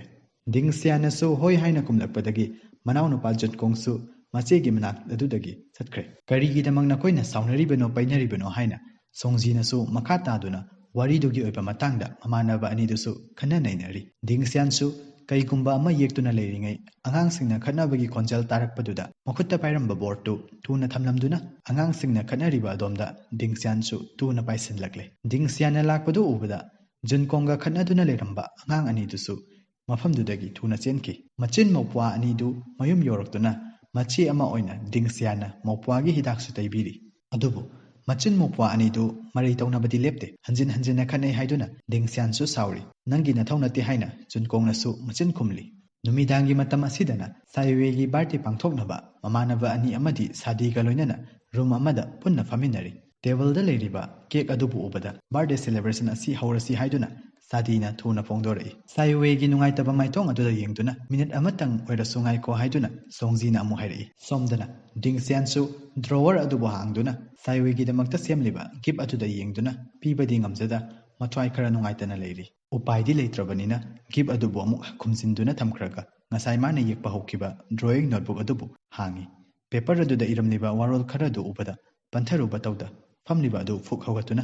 ꯗꯤꯡꯁꯤꯌꯥꯟꯅꯁꯨ ꯍꯣꯏ ꯍꯥꯏꯅ ꯈꯨꯝꯂꯛꯄꯗꯒꯤ ꯃꯅꯥꯎꯅꯨꯄꯥ ꯖꯨꯟꯀꯣꯡꯁꯨ ꯃꯆꯦꯒꯤ ꯃꯅꯥꯛ ꯑꯗꯨꯗꯒꯤ ꯆꯠꯈ꯭ꯔꯦ꯫ "ꯀꯔꯤꯒꯤꯗꯃꯛ ꯅꯈꯣꯏꯅ ꯁꯥꯎꯅꯔꯤꯕꯅꯣ ꯄꯩꯅꯔꯤꯕꯅꯣ?" ꯍꯥꯏꯅ ꯁꯣꯡꯖꯤꯅꯁꯨ ꯃꯈꯥ ꯇꯥꯗꯨꯅ ꯋꯥꯔꯤꯗꯨꯒꯤ ꯑꯣꯏꯕ ꯃꯇꯥꯡꯗ ꯃꯃꯥꯟꯅꯕ ꯑꯅꯤꯗꯨꯁꯨ ꯈꯟꯅ ꯅꯩꯅꯔꯤ꯫ ꯗꯤꯡꯁꯤꯌꯥꯟꯁꯨ ꯀꯩꯒꯨꯝꯕ ꯑꯃ ꯌꯦꯛꯇꯨꯅ ꯂꯩꯔꯤꯉꯩ ꯑꯉꯥꯡꯁꯤꯡꯅ ꯈꯠꯅꯕꯒꯤ ꯈꯣꯟꯖꯦꯜ ꯇꯥꯔꯛꯄꯗꯨꯗ ꯃꯈꯨꯠꯇ ꯄꯥꯏꯔꯝꯕ ꯕꯣꯔꯗꯇꯨ ꯊꯨꯅ ꯊꯝꯂꯝꯗꯨꯅ ꯑꯉꯥꯡꯁꯤꯡꯅ ꯈꯠꯅꯔꯤꯕ ꯑꯗꯣꯝꯗ ꯗꯤꯡꯁꯤꯌꯥꯟꯁꯨ ꯊꯨꯅ ꯄꯥꯏꯁꯤꯜꯂꯛꯂꯦ꯫ ꯗꯤꯡꯁꯤꯌꯥꯟꯅ ꯂꯥꯛꯄꯗꯨ ꯎꯕꯗ ꯖꯨꯟꯀꯣꯡꯒ ꯈꯠꯅꯗꯨꯅ ꯂꯩꯔꯝꯕ ꯑꯉꯥꯡ ꯑꯅꯤꯗꯨꯁꯨ ꯃꯐꯝꯗꯨꯗꯒꯤ ꯊꯨꯅ ꯆꯦꯟꯈꯤ꯫ ꯃꯆꯤꯟ ꯃꯧꯄ꯭ꯋꯥ ꯑꯅꯤꯗꯨ ꯃꯌꯨꯝ ꯌꯧꯔꯛꯇꯨꯅ ꯃꯆꯦ ꯑꯃ ꯑꯣꯏꯅ ꯗꯤꯡꯁꯤꯌꯥꯟꯅ ꯃꯧꯄ꯭ꯋꯥꯒꯤ ꯍꯤꯗꯥꯛꯁꯨ ꯇꯩꯕꯤꯔꯤ꯫ ꯑꯗꯨꯕꯨ ꯃꯆꯤꯟ ꯃꯧꯄ꯭ꯋꯥ ꯑꯅꯤꯗꯨ ꯃꯔꯩ ꯇꯧꯅꯕꯗꯤ ꯂꯦꯞꯇꯦ꯫ ꯍꯟꯖꯤꯟ ꯍꯟꯖꯤꯟꯅ ꯈꯠꯅꯩ ꯍꯥꯏꯗꯨꯅ ꯗꯤꯡꯁꯤꯌꯥꯟꯁꯨ ꯁꯥꯎꯔꯤ꯫ "ꯅꯪꯒꯤ ꯅꯊꯧ ꯅꯠꯇꯦ" ꯍꯥꯏꯅ ꯖꯨꯟꯀꯣꯡꯅꯁꯨ ꯃꯆꯤꯟ ꯈꯨꯝꯂꯤ꯫ ꯅꯨꯃꯤꯗꯥꯡꯒꯤ ꯃꯇꯝ ꯑꯁꯤꯗꯅ ꯁꯥꯏꯋꯦꯒꯤ ꯕꯥꯔꯗꯦ ꯄꯥꯡꯊꯣꯛꯅꯕ ꯃꯃꯥꯟꯅꯕ ꯑꯅꯤ ꯑꯃꯗꯤ ꯁꯥꯗꯤꯒ ꯂꯣꯏꯅꯅ ꯔꯨꯝ ꯑꯃꯗ ꯄꯨꯟꯅ ꯐꯝꯃꯤꯟꯅꯔꯤ꯫ ꯇꯦꯕꯜꯗ ꯂꯩꯔꯤꯕ ꯀꯦꯛ ꯑꯗꯨꯕꯨ ꯎꯕꯗ ꯕꯥꯔꯗꯦ ꯁꯦꯂꯦꯕ꯭ꯔꯦꯁꯟ ꯑꯁꯤ ꯍꯧꯔꯁꯤ ꯍꯥꯏꯗꯨꯅ ꯁꯥꯗꯤꯅ ꯊꯨꯅ ꯐꯣꯡꯗꯣꯔꯛꯏ꯫ ꯁꯥꯏꯋꯦꯒꯤ ꯅꯨꯡꯉꯥꯏꯇꯕ ꯃꯥꯏꯊꯣꯡ ꯑꯗꯨꯗ ꯌꯦꯡꯗꯨꯅ ꯃꯤꯅꯤꯠ ꯑꯃꯇꯪ ꯑꯣꯏꯔꯁꯨ ꯉꯥꯏꯈꯣ ꯍꯥꯏꯗꯨꯅ ꯁꯣꯡꯖꯤꯅ ꯑꯃꯨꯛ ꯍꯥꯏꯔꯛꯏ꯫ ꯁꯣꯝꯗꯅ ꯗꯤꯡꯁꯤꯌꯥꯟꯁꯨ ꯗ꯭ꯔꯣꯋꯔ ꯑꯗꯨꯕꯨ ꯍꯥꯡꯗꯨꯅ ꯁꯥꯏꯋꯦꯒꯤꯗꯃꯛꯇ ꯁꯦꯝꯂꯤꯕ ꯒꯤꯐ ꯑꯗꯨꯗ ꯌꯦꯡꯗꯨꯅ ꯄꯤꯕꯗꯤ ꯉꯝꯖꯗ ꯃꯊ꯭ꯋꯥꯏ ꯈꯔ ꯅꯨꯡꯉꯥꯏꯇꯅ ꯂꯩꯔꯤ꯫ ꯎꯄꯥꯏꯗꯤ ꯂꯩꯇ꯭ꯔꯕꯅꯤꯅ ꯒꯤꯐ ꯑꯗꯨꯕꯨ ꯑꯃꯨꯛ ꯈꯨꯝꯖꯤꯟꯗꯨꯅ ꯊꯝꯈ꯭ꯔꯒ ꯉꯁꯥꯏ ꯃꯥꯅ ꯌꯦꯛꯄ ꯍꯧꯈꯤꯕ ꯗ꯭ꯔꯣꯌꯤꯡ ꯅꯣꯠꯕꯨꯛ ꯑꯗꯨꯕꯨ ꯍꯥꯡꯉꯤ꯫ ꯄꯦꯄꯔ ꯑꯗꯨꯗ ꯏꯔꯝꯂꯤꯕ ꯋꯥꯔꯣꯜ ꯈꯔꯗꯨ ꯎꯕꯗ ꯄꯟꯊꯔꯨꯕ ꯇꯧꯗ ꯐꯝꯂꯤꯕ ꯑꯗꯨ ꯐꯨꯛ ꯍꯧꯒꯠꯇꯨꯅ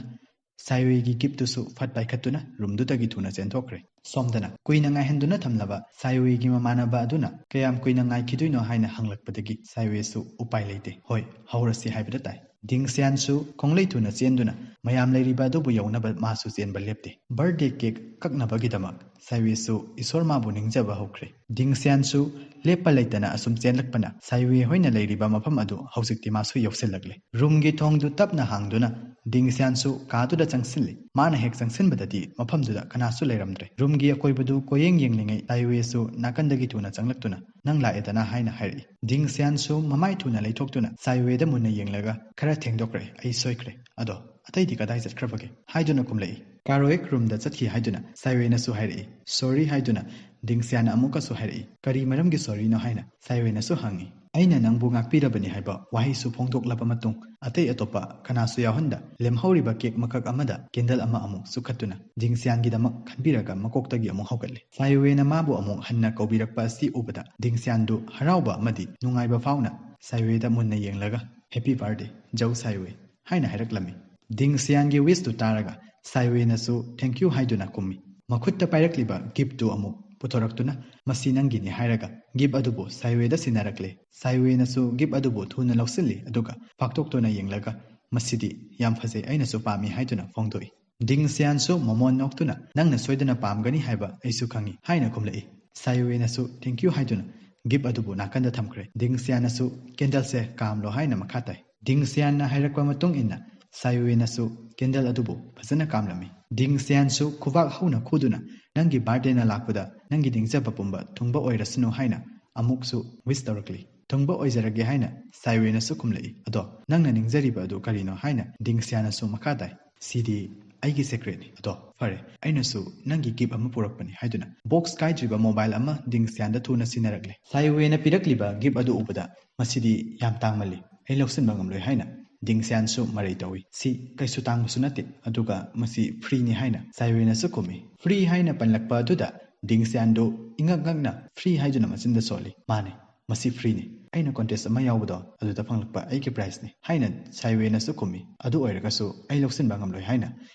ꯁꯥꯏꯋꯦꯒꯤ ꯒꯤꯐꯇꯨꯁꯨ ꯐꯠ ꯄꯥꯏꯈꯠꯇꯨꯅ ꯔꯨꯝꯗꯨꯗꯒꯤ ꯊꯨꯅ ꯆꯦꯟꯊꯣꯛꯈ꯭ꯔꯦ꯫ ꯁꯣꯝꯗꯅ ꯀꯨꯏꯅ ꯉꯥꯏꯍꯟꯗꯨꯅ ꯊꯝꯂꯕ ꯁꯥꯏꯋꯦꯒꯤ ꯃꯃꯥꯟꯅꯕ ꯑꯗꯨꯅ ꯀꯌꯥꯝ ꯀꯨꯏꯅ ꯉꯥꯏꯈꯤꯗꯣꯏꯅꯣ ꯍꯥꯏꯅ ꯍꯪꯂꯛꯄꯗꯒꯤ ꯁꯥꯏꯋꯦꯁꯨ ꯎꯄꯥꯏ ꯂꯩꯇꯦ, "ꯍꯣꯏ, ꯍꯧꯔꯁꯤ" ꯍꯥꯏꯕꯗ ꯇꯥꯏ꯫ ꯗꯤꯡꯁꯤꯌꯥꯟꯁꯨ ꯈꯣꯡꯂꯩ ꯊꯨꯅ ꯆꯦꯟꯗꯨꯅ ꯃꯌꯥꯝ ꯂꯩꯔꯤꯕ ꯑꯗꯨꯕꯨ ꯌꯧꯅꯕ ꯃꯥꯁꯨ ꯆꯦꯟꯕ ꯂꯦꯞꯇꯦ꯫ ꯕꯥꯔꯗꯦ ꯀꯦꯛ ꯀꯛꯅꯕꯒꯤꯗꯃꯛ ꯁꯥꯏꯋꯦꯁꯨ ꯏꯁꯣꯔ ꯃꯥꯕꯨ ꯅꯤꯡꯖꯕ ꯍꯧꯈ꯭ꯔꯦ꯫ ꯗꯤꯡꯁꯤꯌꯥꯟꯁꯨ ꯂꯦꯞꯄ ꯂꯩꯇꯅ ꯑꯁꯨꯝ ꯆꯦꯜꯂꯛꯄꯅ ꯁꯥꯏꯋꯦ ꯍꯣꯏꯅ ꯂꯩꯔꯤꯕ ꯃꯐꯝ ꯑꯗꯨ ꯍꯧꯖꯤꯛꯇꯤ ꯃꯥꯁꯨ ꯌꯧꯁꯤꯜꯂꯛꯂꯦ꯫ ꯔꯨꯝꯒꯤ ꯊꯣꯡꯗꯨ ꯇꯞꯅ ꯍꯥꯡꯗꯨꯅ ꯗꯤꯡꯁꯤꯌꯥꯟꯁꯨ ꯀꯥꯗꯨꯗ ꯆꯪꯁꯤꯜꯂꯤ꯫ ꯃꯥꯅ ꯍꯦꯛ ꯆꯪꯁꯤꯟꯕꯗꯗꯤ ꯃꯐꯝꯗꯨꯗ ꯀꯅꯥꯁꯨ ꯂꯩꯔꯝꯗ꯭ꯔꯦ꯫ ꯔꯨꯝꯒꯤ ꯑꯀꯣꯏꯕꯗꯨ ꯀꯣꯏꯌꯦꯡ ꯌꯦꯡꯂꯤꯉꯩ ꯁꯥꯏꯋꯦꯁꯨ ꯅꯥꯀꯟꯗꯒꯤ ꯊꯨꯅ ꯆꯪꯂꯛꯇꯨꯅ, "ꯅꯪ ꯂꯥꯛꯑꯦꯗꯅ" ꯍꯥꯏꯅ ꯍꯥꯏꯔꯛꯏ꯫ ꯗꯤꯡꯁꯤꯌꯥꯟꯁꯨ ꯃꯃꯥꯏ ꯊꯨꯅ ꯂꯩꯊꯣꯛꯇꯨꯅ ꯁꯥꯏꯋꯦꯗ ꯃꯨꯟꯅ ꯌꯦꯡꯂꯒ, "ꯈꯔ ꯊꯦꯡꯗꯣꯛꯈ꯭ꯔꯦ, ꯑꯩ ꯁꯣꯏꯈ꯭ꯔꯦ꯫ ꯑꯗꯣ ꯑꯇꯩꯗꯤ ꯀꯗꯥꯏ ꯆꯠꯈ꯭ꯔꯕꯒꯦ?" ꯍꯥꯏꯗꯨꯅ ꯈꯨꯝꯂꯛꯏ꯫ "ꯀꯥꯔꯣꯏꯛ ꯔꯨꯝꯗ ꯆꯠꯈꯤ" ꯍꯥꯏꯗꯨꯅ ꯁꯥꯏꯋꯦꯅꯁꯨ ꯍꯥꯏꯔꯛꯏ꯫ "ꯁꯣꯔꯤ" ꯍꯥꯏꯗꯨꯅ ꯗꯤꯡꯁꯤꯌꯥꯟꯅ ꯑꯃꯨꯛꯀꯁꯨ ꯍꯥꯏꯔꯛꯏ꯫ "ꯀꯔꯤ ꯃꯔꯝꯒꯤ ꯁꯣꯔꯤꯅꯣ?" ꯍꯥꯏꯅ ꯁꯥꯏꯋꯦꯅꯁꯨ ꯍꯪꯉꯤ꯫ "ꯑꯩꯅ ꯅꯪꯕꯨ ꯉꯥꯛꯄꯤꯔꯕꯅꯤ" ꯍꯥꯏꯕ ꯋꯥꯍꯩꯁꯨ ꯐꯣꯡꯗꯣꯛꯂꯕ ꯃꯇꯨꯡ ꯑꯇꯩ ꯑꯇꯣꯞꯄ ꯀꯅꯥꯁꯨ ꯌꯥꯎꯍꯟꯗ ꯂꯦꯝꯍꯧꯔꯤꯕ ꯀꯦꯛ ꯃꯀꯛ ꯑꯃꯗ ꯀꯦꯟꯗꯜ ꯑꯃ ꯑꯃꯨꯛ ꯆꯨꯈꯠꯇꯨꯅ ꯗꯤꯡꯁꯤꯌꯥꯟꯒꯤꯗꯃꯛ ꯈꯟꯕꯤꯔꯒ ꯃꯀꯣꯛꯇꯒꯤ ꯑꯃꯨꯛ ꯍꯧꯒꯠꯂꯤ꯫ ꯁꯥꯏꯋꯦꯅ ꯃꯥꯕꯨ ꯑꯃꯨꯛ ꯍꯟꯅ ꯀꯧꯕꯤꯔꯛꯄ ꯑꯁꯤ ꯎꯕꯗ ꯗꯤꯡꯁꯤꯌꯥꯟꯗꯨ ꯍꯔꯥꯎꯕ ꯑꯃꯗꯤ ꯅꯨꯡꯉꯥꯏꯕ ꯐꯥꯎꯅ ꯁꯥꯏꯋꯦꯗ ꯃꯨꯟꯅ ꯌꯦꯡꯂꯒ, "Happy birthday, ꯖꯧ ꯁꯥꯏꯋꯦ" ꯍꯥꯏꯅ ꯍꯥꯏꯔꯛꯂꯝꯃꯤ꯫ ꯗꯤꯡꯁꯤꯌꯥꯟꯒꯤ ꯋꯤꯁꯇꯨ ꯇꯥꯔꯒ ꯁꯥꯏꯋꯦꯅꯁꯨ "Thank you" ꯍꯥꯏꯗꯨꯅ ꯈꯨꯝꯃꯤ꯫ ꯃꯈꯨꯠꯇ ꯄꯥꯏꯔꯛꯂꯤꯕ ꯒꯤꯐꯇꯨ ꯑꯃꯨꯛ ꯄꯨꯊꯣꯔꯛꯇꯨꯅ, "ꯃꯁꯤ ꯅꯪꯒꯤꯅꯤ" ꯍꯥꯏꯔꯒ ꯒꯤꯐ ꯑꯗꯨꯕꯨ ꯁꯥꯏꯋꯦꯗ ꯁꯤꯟꯅꯔꯛꯂꯦ꯫ ꯁꯥꯏꯋꯦꯅꯁꯨ ꯒꯤꯐ ꯑꯗꯨꯕꯨ ꯊꯨꯅ ꯂꯧꯁꯤꯜꯂꯤ, ꯑꯗꯨꯒ ꯐꯥꯛꯇꯣꯛꯇꯨꯅ ꯌꯦꯡꯂꯒ, "ꯃꯁꯤꯗꯤ ꯌꯥꯝ ꯐꯖꯩ, ꯑꯩꯅꯁꯨ ꯄꯥꯝꯃꯤ" ꯍꯥꯏꯗꯨꯅ ꯐꯣꯡꯗꯣꯛꯏ꯫ ꯗꯤꯡ ꯁꯤꯌꯥꯟꯁꯨ ꯃꯃꯣꯟ ꯅꯣꯛꯇꯨꯅ, "ꯅꯪꯅ ꯁꯣꯏꯗꯅ ꯄꯥꯝꯒꯅꯤ ꯍꯥꯏꯕ ꯑꯩꯁꯨ ꯈꯪꯏ" ꯍꯥꯏꯅ ꯈꯨꯝꯂꯛꯏ꯫ ꯁꯥꯏꯋꯦꯅꯁꯨ "Thank you" ꯍꯥꯏꯗꯨꯅ ꯒꯤꯞ ꯑꯗꯨꯕꯨ ꯅꯥꯀꯟꯗ ꯊꯝꯈ꯭ꯔꯦ꯫ ꯗꯤꯡ ꯁꯤꯌꯥꯟꯅꯁꯨ "ꯀꯦꯟꯗꯜꯁꯦ ꯀꯥꯝꯂꯣ" ꯍꯥꯏꯅ ꯃꯈꯥ ꯇꯥꯏ꯫ ꯗꯤꯡ ꯁꯤꯌꯥꯟꯅ ꯍꯥꯏꯔꯛꯄ ꯃꯇꯨꯡ ꯏꯟꯅ ꯁꯥꯏꯋꯦꯅꯁꯨ ꯀꯦꯟꯗꯜ ꯑꯗꯨꯕꯨ ꯐꯖꯅ ꯀꯥꯝꯂꯝꯃꯤ꯫ ꯗꯤꯡ ꯁꯤꯌꯥꯟꯁꯨ ꯈꯨꯕꯥꯛ ꯍꯧꯅ ꯈꯨꯗꯨꯅ, "ꯅꯪꯒꯤ ꯕꯥꯔꯗꯦꯅ ꯂꯥꯛꯄꯗ ꯅꯪꯒꯤ ꯅꯤꯡꯖꯕ ꯄꯨꯝꯕ ꯊꯨꯡꯕ ꯑꯣꯏꯔꯁꯅꯨ" ꯍꯥꯏꯅ ꯑꯃꯨꯛꯁꯨ ꯋꯤꯁ ꯇꯧꯔꯛꯂꯤ꯫ "ꯊꯨꯡꯕ ꯑꯣꯏꯖꯔꯒꯦ" ꯍꯥꯏꯅ ꯁꯥꯏꯋꯦꯅꯁꯨ ꯈꯨꯝꯂꯛꯏ꯫ "ꯑꯗꯣ ꯅꯪꯅ ꯅꯤꯡꯖꯔꯤꯕ ꯑꯗꯨ ꯀꯔꯤꯅꯣ?" ꯍꯥꯏꯅ ꯗꯤꯡ ꯁꯤꯌꯥꯟꯅꯁꯨ ꯃꯈꯥ ꯇꯥꯏ꯫ "ꯁꯤꯗꯤ ꯑꯩꯒꯤ ꯁꯦꯀ꯭ꯔꯦꯠꯅꯤ꯫ ꯑꯗꯣ ꯐꯔꯦ, ꯑꯩꯅꯁꯨ ꯅꯪꯒꯤ ꯒꯤꯞ ꯑꯃ ꯄꯨꯔꯛꯄꯅꯤ" ꯍꯥꯏꯗꯨꯅ ꯕꯣꯛꯁ ꯀꯥꯏꯗ꯭ꯔꯤꯕ ꯃꯣꯕꯥꯏꯜ ꯑꯃ ꯗꯤꯡ ꯁꯤꯌꯥꯟꯗ ꯊꯨꯅ ꯁꯤꯟꯅꯔꯛꯂꯦ꯫ ꯁꯥꯏꯋꯦꯅ ꯄꯤꯔꯛꯂꯤꯕ ꯒꯤꯞ ꯑꯗꯨ ꯎꯕꯗ, "ꯃꯁꯤꯗꯤ ꯌꯥꯝ ꯇꯥꯡꯃꯜꯂꯤ, ꯑꯩ ꯂꯧꯁꯤꯟꯕ ꯉꯝꯂꯣꯏ" ꯍꯥꯏꯅ ꯗꯤꯡ ꯁꯤꯌꯥꯟꯁꯨ ꯃꯔꯩ ꯇꯧꯏ꯫ "ꯁꯤ ꯀꯩꯁꯨ ꯇꯥꯡꯕꯁꯨ ꯅꯠꯇꯦ, ꯑꯗꯨꯒ ꯃꯁꯤ ꯐ꯭ꯔꯤꯅꯤ" ꯍꯥꯏꯅ ꯁꯥꯏꯋꯦꯅꯁꯨ ꯈꯨꯝꯃꯤ꯫ "ꯐ꯭ꯔꯤ" ꯍꯥꯏꯅ ꯄꯜꯂꯛꯄ ꯑꯗꯨꯗ ꯗꯤꯡ ꯁꯤꯌꯥꯟꯗꯨ ꯏꯉꯛ ꯉꯛꯅ "ꯐ꯭ꯔꯤ" ꯍꯥꯏꯗꯨꯅ ꯃꯆꯤꯟꯗ ꯁꯣꯜꯂꯤ꯫ "ꯃꯥꯅꯦ, ꯃꯁꯤ ꯐ꯭ꯔꯤꯅꯤ꯫ ꯑꯩꯅ ꯀꯣꯟꯇꯦꯁ ꯑꯃ ꯌꯥꯎꯕꯗꯣ ꯑꯗꯨꯗ ꯐꯪꯂꯛꯄ ꯑꯩꯒꯤ ꯄ꯭ꯔꯥꯏꯖꯅꯤ" ꯍꯥꯏꯅ ꯁꯥꯏꯋꯦꯅꯁꯨ ꯈꯨꯝꯃꯤ꯫ "ꯑꯗꯨ ꯑꯣꯏꯔꯒꯁꯨ ꯑꯩ ꯂꯧꯁꯤꯟꯕ ꯉꯝꯂꯣꯏ" ꯍꯥꯏꯅ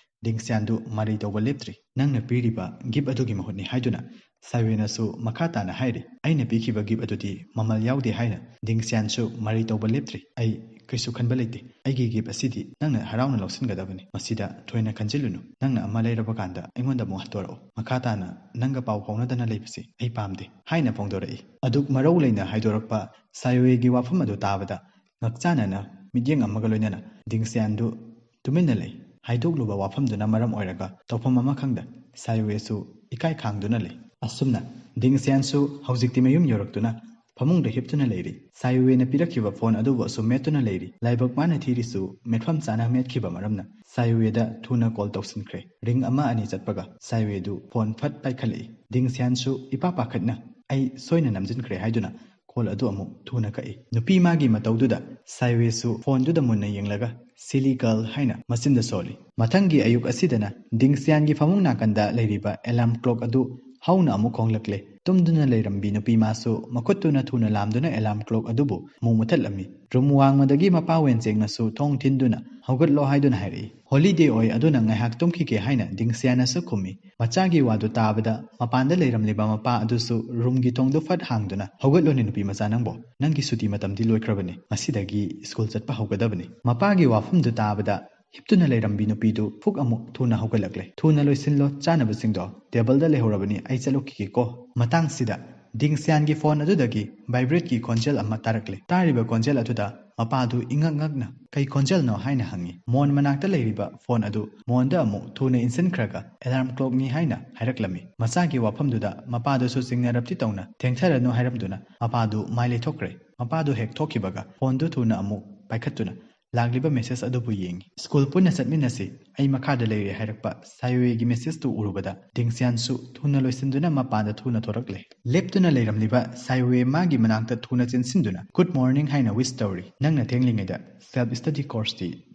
ꯗꯤꯡ ꯁꯤꯌꯥꯟꯗꯨ ꯃꯔꯩ ꯇꯧꯕ ꯂꯦꯞꯇ꯭ꯔꯤ꯫ "ꯅꯪꯅ ꯄꯤꯔꯤꯕ ꯒꯤꯞ ꯑꯗꯨꯒꯤ ꯃꯍꯨꯠꯅꯤ" ꯍꯥꯏꯗꯨꯅ ꯁꯥꯏꯋꯦꯅꯁꯨ ꯃꯈꯥ ꯇꯥꯅ ꯍꯥꯏꯔꯤ꯫ "ꯑꯩꯅ ꯄꯤꯈꯤꯕ ꯒꯤꯞ ꯑꯗꯨꯗꯤ ꯃꯃꯜ ꯌꯥꯎꯗꯦ" ꯍꯥꯏꯅ ꯗꯤꯡ ꯁꯤꯌꯥꯟꯁꯨ ꯃꯔꯩ ꯇꯧꯕ ꯂꯦꯞꯇ꯭ꯔꯤ꯫ "ꯑꯩ ꯀꯩꯁꯨ ꯈꯟꯕ ꯂꯩꯇꯦ꯫ ꯑꯩꯒꯤ ꯒꯤꯞ ꯑꯁꯤꯗꯤ ꯅꯪꯅ ꯍꯔꯥꯎꯅ ꯂꯧꯁꯤꯟꯒꯗꯕꯅꯤ꯫ ꯃꯁꯤꯗ ꯊꯣꯏꯅ ꯈꯟꯖꯤꯜꯂꯨꯅꯨ꯫ ꯅꯪꯅ ꯑꯃ ꯂꯩꯔꯕ ꯀꯥꯟꯗ ꯑꯩꯉꯣꯟꯗ ꯑꯃꯨꯛ ꯍꯟꯗꯣꯔꯛꯎ꯫ ꯃꯈꯥ ꯇꯥꯅ ꯅꯪꯒ ꯄꯥꯎ ꯐꯥꯎꯅꯗꯅ ꯂꯩꯕꯁꯤ ꯑꯩ ꯄꯥꯝꯗꯦ" ꯍꯥꯏꯅ ꯐꯣꯡꯗꯣꯔꯛꯏ꯫ ꯑꯗꯨꯛ ꯃꯔꯧ ꯂꯩꯅ ꯍꯥꯏꯗꯣꯔꯛꯄ ꯁꯥꯏꯋꯦꯒꯤ ꯋꯥꯐꯝ ꯑꯗꯨ ꯇꯥꯕꯗ ꯉꯛꯆꯥꯟꯅꯅ ꯃꯤꯠꯌꯦꯡ ꯑꯃꯒ ꯂꯣꯏꯅꯅ ꯗꯤꯡ ꯁꯤꯌꯥꯟꯗꯨ ꯇꯨꯃꯤꯟꯅ ꯂꯩ꯫ ꯍꯥꯏꯗꯣꯛꯂꯨꯕ ꯋꯥꯐꯝꯗꯨꯅ ꯃꯔꯝ ꯑꯣꯏꯔꯒ ꯇꯧꯐꯝ ꯑꯃ ꯈꯪꯗ ꯁꯥꯏꯋꯦꯁꯨ ꯏꯀꯥꯏ ꯈꯥꯡꯗꯨꯅ ꯂꯩ꯫ ꯑꯁꯨꯝꯅ ꯗꯤꯡ ꯁꯤꯌꯥꯟꯁꯨ ꯍꯧꯖꯤꯛꯇꯤ ꯃꯌꯨꯝ ꯌꯧꯔꯛꯇꯨꯅ ꯐꯃꯨꯡꯗ ꯍꯤꯞꯇꯨꯅ ꯂꯩꯔꯤ꯫ ꯁꯥꯏꯋꯦꯅ ꯄꯤꯔꯛꯈꯤꯕ ꯐꯣꯟ ꯑꯗꯨꯕꯨ ꯑꯁꯨꯝ ꯃꯦꯠꯇꯨꯅ ꯂꯩꯔꯤ꯫ ꯂꯥꯏꯕꯛ ꯃꯥꯅ ꯊꯤꯔꯤꯁꯨ ꯃꯦꯠꯐꯝ ꯆꯥꯅ ꯃꯦꯠꯈꯤꯕ ꯃꯔꯝꯅ ꯁꯥꯏꯋꯦꯗ ꯊꯨꯅ ꯀꯣꯜ ꯇꯧꯁꯤꯟꯈ꯭ꯔꯦ꯫ ꯔꯤꯡ ꯑꯃ ꯑꯅꯤ ꯆꯠꯄꯒ ꯁꯥꯏꯋꯦꯗꯨ ꯐꯣꯟ ꯐꯠ ꯄꯥꯏꯈꯠꯂꯛꯏ꯫ ꯗꯤꯡ ꯁꯤꯌꯥꯟꯁꯨ ꯏꯄꯥ ꯄꯥꯈꯠꯅ "ꯑꯩ ꯁꯣꯏꯅ ꯅꯝꯖꯤꯟꯈ꯭ꯔꯦ" ꯍꯥꯏꯗꯨꯅ ꯀꯣꯜ ꯑꯗꯨ ꯑꯃꯨꯛ ꯊꯨꯅ ꯀꯛꯏ꯫ ꯅꯨꯄꯤ ꯃꯥꯒꯤ ꯃꯇꯧꯗꯨꯗ ꯁꯥꯏꯋꯦꯁꯨ ꯐꯣꯟꯗꯨꯗ ꯃꯨꯟꯅ ꯌꯦꯡꯂꯒ "Silly girl" ꯍꯥꯏꯅ ꯃꯆꯤꯟꯗ ꯁꯣꯜꯂꯤ꯫ ꯃꯊꯪꯒꯤ ꯑꯌꯨꯛ ꯑꯁꯤꯗꯅ ꯗꯤꯡ ꯁꯤꯌꯥꯟꯒꯤ ꯐꯃꯨꯡ ꯅꯥꯀꯟꯗ ꯂꯩꯔꯤꯕ ꯑꯦꯂꯥꯔꯝ ꯀ꯭ꯂꯣꯛ ꯑꯗꯨ ꯍꯧꯅ ꯑꯃꯨꯛ ꯈꯣꯡꯂꯛꯂꯦ꯫ ꯇꯨꯝꯗꯨꯅ ꯂꯩꯔꯝꯕꯤ ꯅꯨꯄꯤ ꯃꯥꯁꯨ ꯃꯈꯨꯠꯇꯨꯅ ꯊꯨꯅ ꯂꯥꯝꯗꯨꯅ ꯑꯦꯂꯥꯔꯝ ꯀ꯭ꯂꯣꯛ ꯑꯗꯨꯕꯨ ꯑꯃꯨꯛ ꯃꯨꯊꯠꯂꯝꯃꯤ꯫ ꯔꯨꯝ ꯋꯥꯡꯃꯗꯒꯤ ꯃꯄꯥ ꯋꯦꯟꯆꯦꯡꯅꯁꯨ ꯊꯣꯡ ꯊꯤꯟꯗꯨꯅ "ꯍꯧꯒꯠꯂꯣ" ꯍꯥꯏꯗꯨꯅ ꯍꯥꯏꯔꯛꯏ꯫ "ꯍꯣꯂꯤꯗꯦ ꯑꯣꯏ, ꯑꯗꯨꯅ ꯉꯥꯏꯍꯥꯛ ꯇꯨꯝꯈꯤꯒꯦ" ꯍꯥꯏꯅ ꯗꯤꯡ ꯁꯤꯌꯥꯟꯅꯁꯨ ꯈꯨꯝꯃꯤ꯫ ꯃꯆꯥꯒꯤ ꯋꯥꯗꯨ ꯇꯥꯕꯗ ꯃꯄꯥꯟꯗ ꯂꯩꯔꯝꯂꯤꯕ ꯃꯄꯥ ꯑꯗꯨꯁꯨ ꯔꯨꯝꯒꯤ ꯊꯣꯡꯗꯨ ꯐꯠ ꯍꯥꯡꯗꯨꯅ, "ꯍꯧꯒꯠꯂꯣꯅꯦ ꯅꯨꯄꯤ ꯃꯆꯥ ꯅꯪꯕꯣ, ꯅꯪꯒꯤ ꯁꯨꯇꯤ ꯃꯇꯝꯗꯤ ꯂꯣꯏꯈ꯭ꯔꯕꯅꯤ, ꯉꯁꯤꯗꯒꯤ ꯁ꯭ꯀꯨꯜ ꯆꯠꯄ ꯍꯧꯒꯗꯕꯅꯤ"꯫ ꯃꯄꯥꯒꯤ ꯋꯥꯐꯝꯗꯨ ꯇꯥꯕꯗ ꯍꯤꯞꯇꯨꯅ ꯂꯩꯔꯝꯕꯤ ꯅꯨꯄꯤꯗꯨ ꯐꯨꯛ ꯑꯃꯨꯛ ꯊꯨꯅ ꯍꯧꯒꯠꯂꯛꯂꯦ꯫ "ꯊꯨꯅ ꯂꯣꯏꯁꯤꯜꯂꯣ, ꯆꯥꯅꯕꯁꯤꯡꯗꯣ ꯇꯦꯕꯜꯗ ꯂꯩꯍꯧꯔꯕꯅꯤ, ꯑꯩ ꯆꯠꯂꯨꯈꯤꯒꯦꯀꯣ꯫" ꯃꯇꯥꯡꯁꯤꯗ ꯗꯤꯡꯁꯤꯌꯥꯟꯒꯤ ꯐꯣꯟ ꯑꯗꯨꯗꯒꯤ ꯚꯥꯏꯕ꯭ꯔꯦꯠꯀꯤ ꯈꯣꯟꯖꯦꯜ ꯑꯃ ꯇꯥꯔꯛꯂꯦ꯫ ꯇꯥꯔꯤꯕ ꯈꯣꯟꯖꯦꯜ ꯑꯗꯨꯗ ꯃꯄꯥꯗꯨ ꯏꯉꯛ ꯉꯛꯅ, "ꯀꯩ ꯈꯣꯟꯖꯦꯜꯅꯣ?" ꯍꯥꯏꯅ ꯍꯪꯉꯤ꯫ ꯃꯣꯟ ꯃꯅꯥꯛꯇ ꯂꯩꯔꯤꯕ ꯐꯣꯟ ꯑꯗꯨ ꯃꯣꯟꯗ ꯑꯃꯨꯛ ꯊꯨꯅ ꯏꯟꯁꯤꯟꯈ꯭ꯔꯒ, "ꯑꯦꯂꯥꯔꯝ ꯀ꯭ꯂꯣꯛꯅꯤ" ꯍꯥꯏꯅ ꯍꯥꯏꯔꯛꯂꯝꯃꯤ꯫ ꯃꯆꯥꯒꯤ ꯋꯥꯐꯝꯗꯨꯗ ꯃꯄꯥꯗꯨꯁꯨ ꯆꯤꯡꯅꯔꯞꯇꯤ ꯇꯧꯅ, "ꯊꯦꯡꯊꯔꯅꯨ" ꯍꯥꯏꯔꯝꯗꯨꯅ ꯃꯄꯥꯗꯨ ꯃꯥꯏ ꯂꯩꯊꯣꯛꯈ꯭ꯔꯦ꯫ ꯃꯄꯥꯗꯨ ꯍꯦꯛ ꯊꯣꯛꯈꯤꯕꯒ ꯐꯣꯟꯗꯨ ꯊꯨꯅ ꯑꯃꯨꯛ ꯄꯥꯏꯈꯠꯇꯨꯅ ꯂꯥꯛꯂꯤꯕ ꯃꯦꯁꯦꯖ ꯑꯗꯨꯕꯨ ꯌꯦꯡꯉꯤ꯫ "ꯁ꯭ꯀꯨꯜ ꯄꯨꯟꯅ ꯆꯠꯃꯤꯟꯅꯁꯤ, ꯑꯩ ꯃꯈꯥꯗ ꯂꯩꯔꯦ" ꯍꯥꯏꯔꯛꯄ ꯁꯥꯏꯋꯦꯒꯤ ꯃꯦꯁꯦꯖꯇꯨ ꯎꯔꯨꯕꯗ ꯗꯤꯡꯁꯤꯌꯥꯟꯁꯨ ꯊꯨꯅ ꯂꯣꯏꯁꯤꯟꯗꯨꯅ ꯃꯄꯥꯟꯗ ꯊꯨꯅ ꯊꯣꯔꯛꯂꯦ꯫ ꯂꯦꯞꯇꯨꯅ ꯂꯩꯔꯝꯂꯤꯕ ꯁꯥꯏꯋꯦ ꯃꯥꯒꯤ ꯃꯅꯥꯛꯇ ꯊꯨꯅ ꯆꯦꯟꯁꯤꯟꯗꯨꯅ "Good morning" ꯍꯥꯏꯅ ꯋꯤꯁ ꯇꯧꯔꯤ꯫ "ꯅꯪꯅ ꯊꯦꯡꯂꯤꯉꯩꯗ ꯁꯦꯜꯐ ꯁ꯭ꯇꯗꯤ ꯀꯣꯔꯁꯇꯤ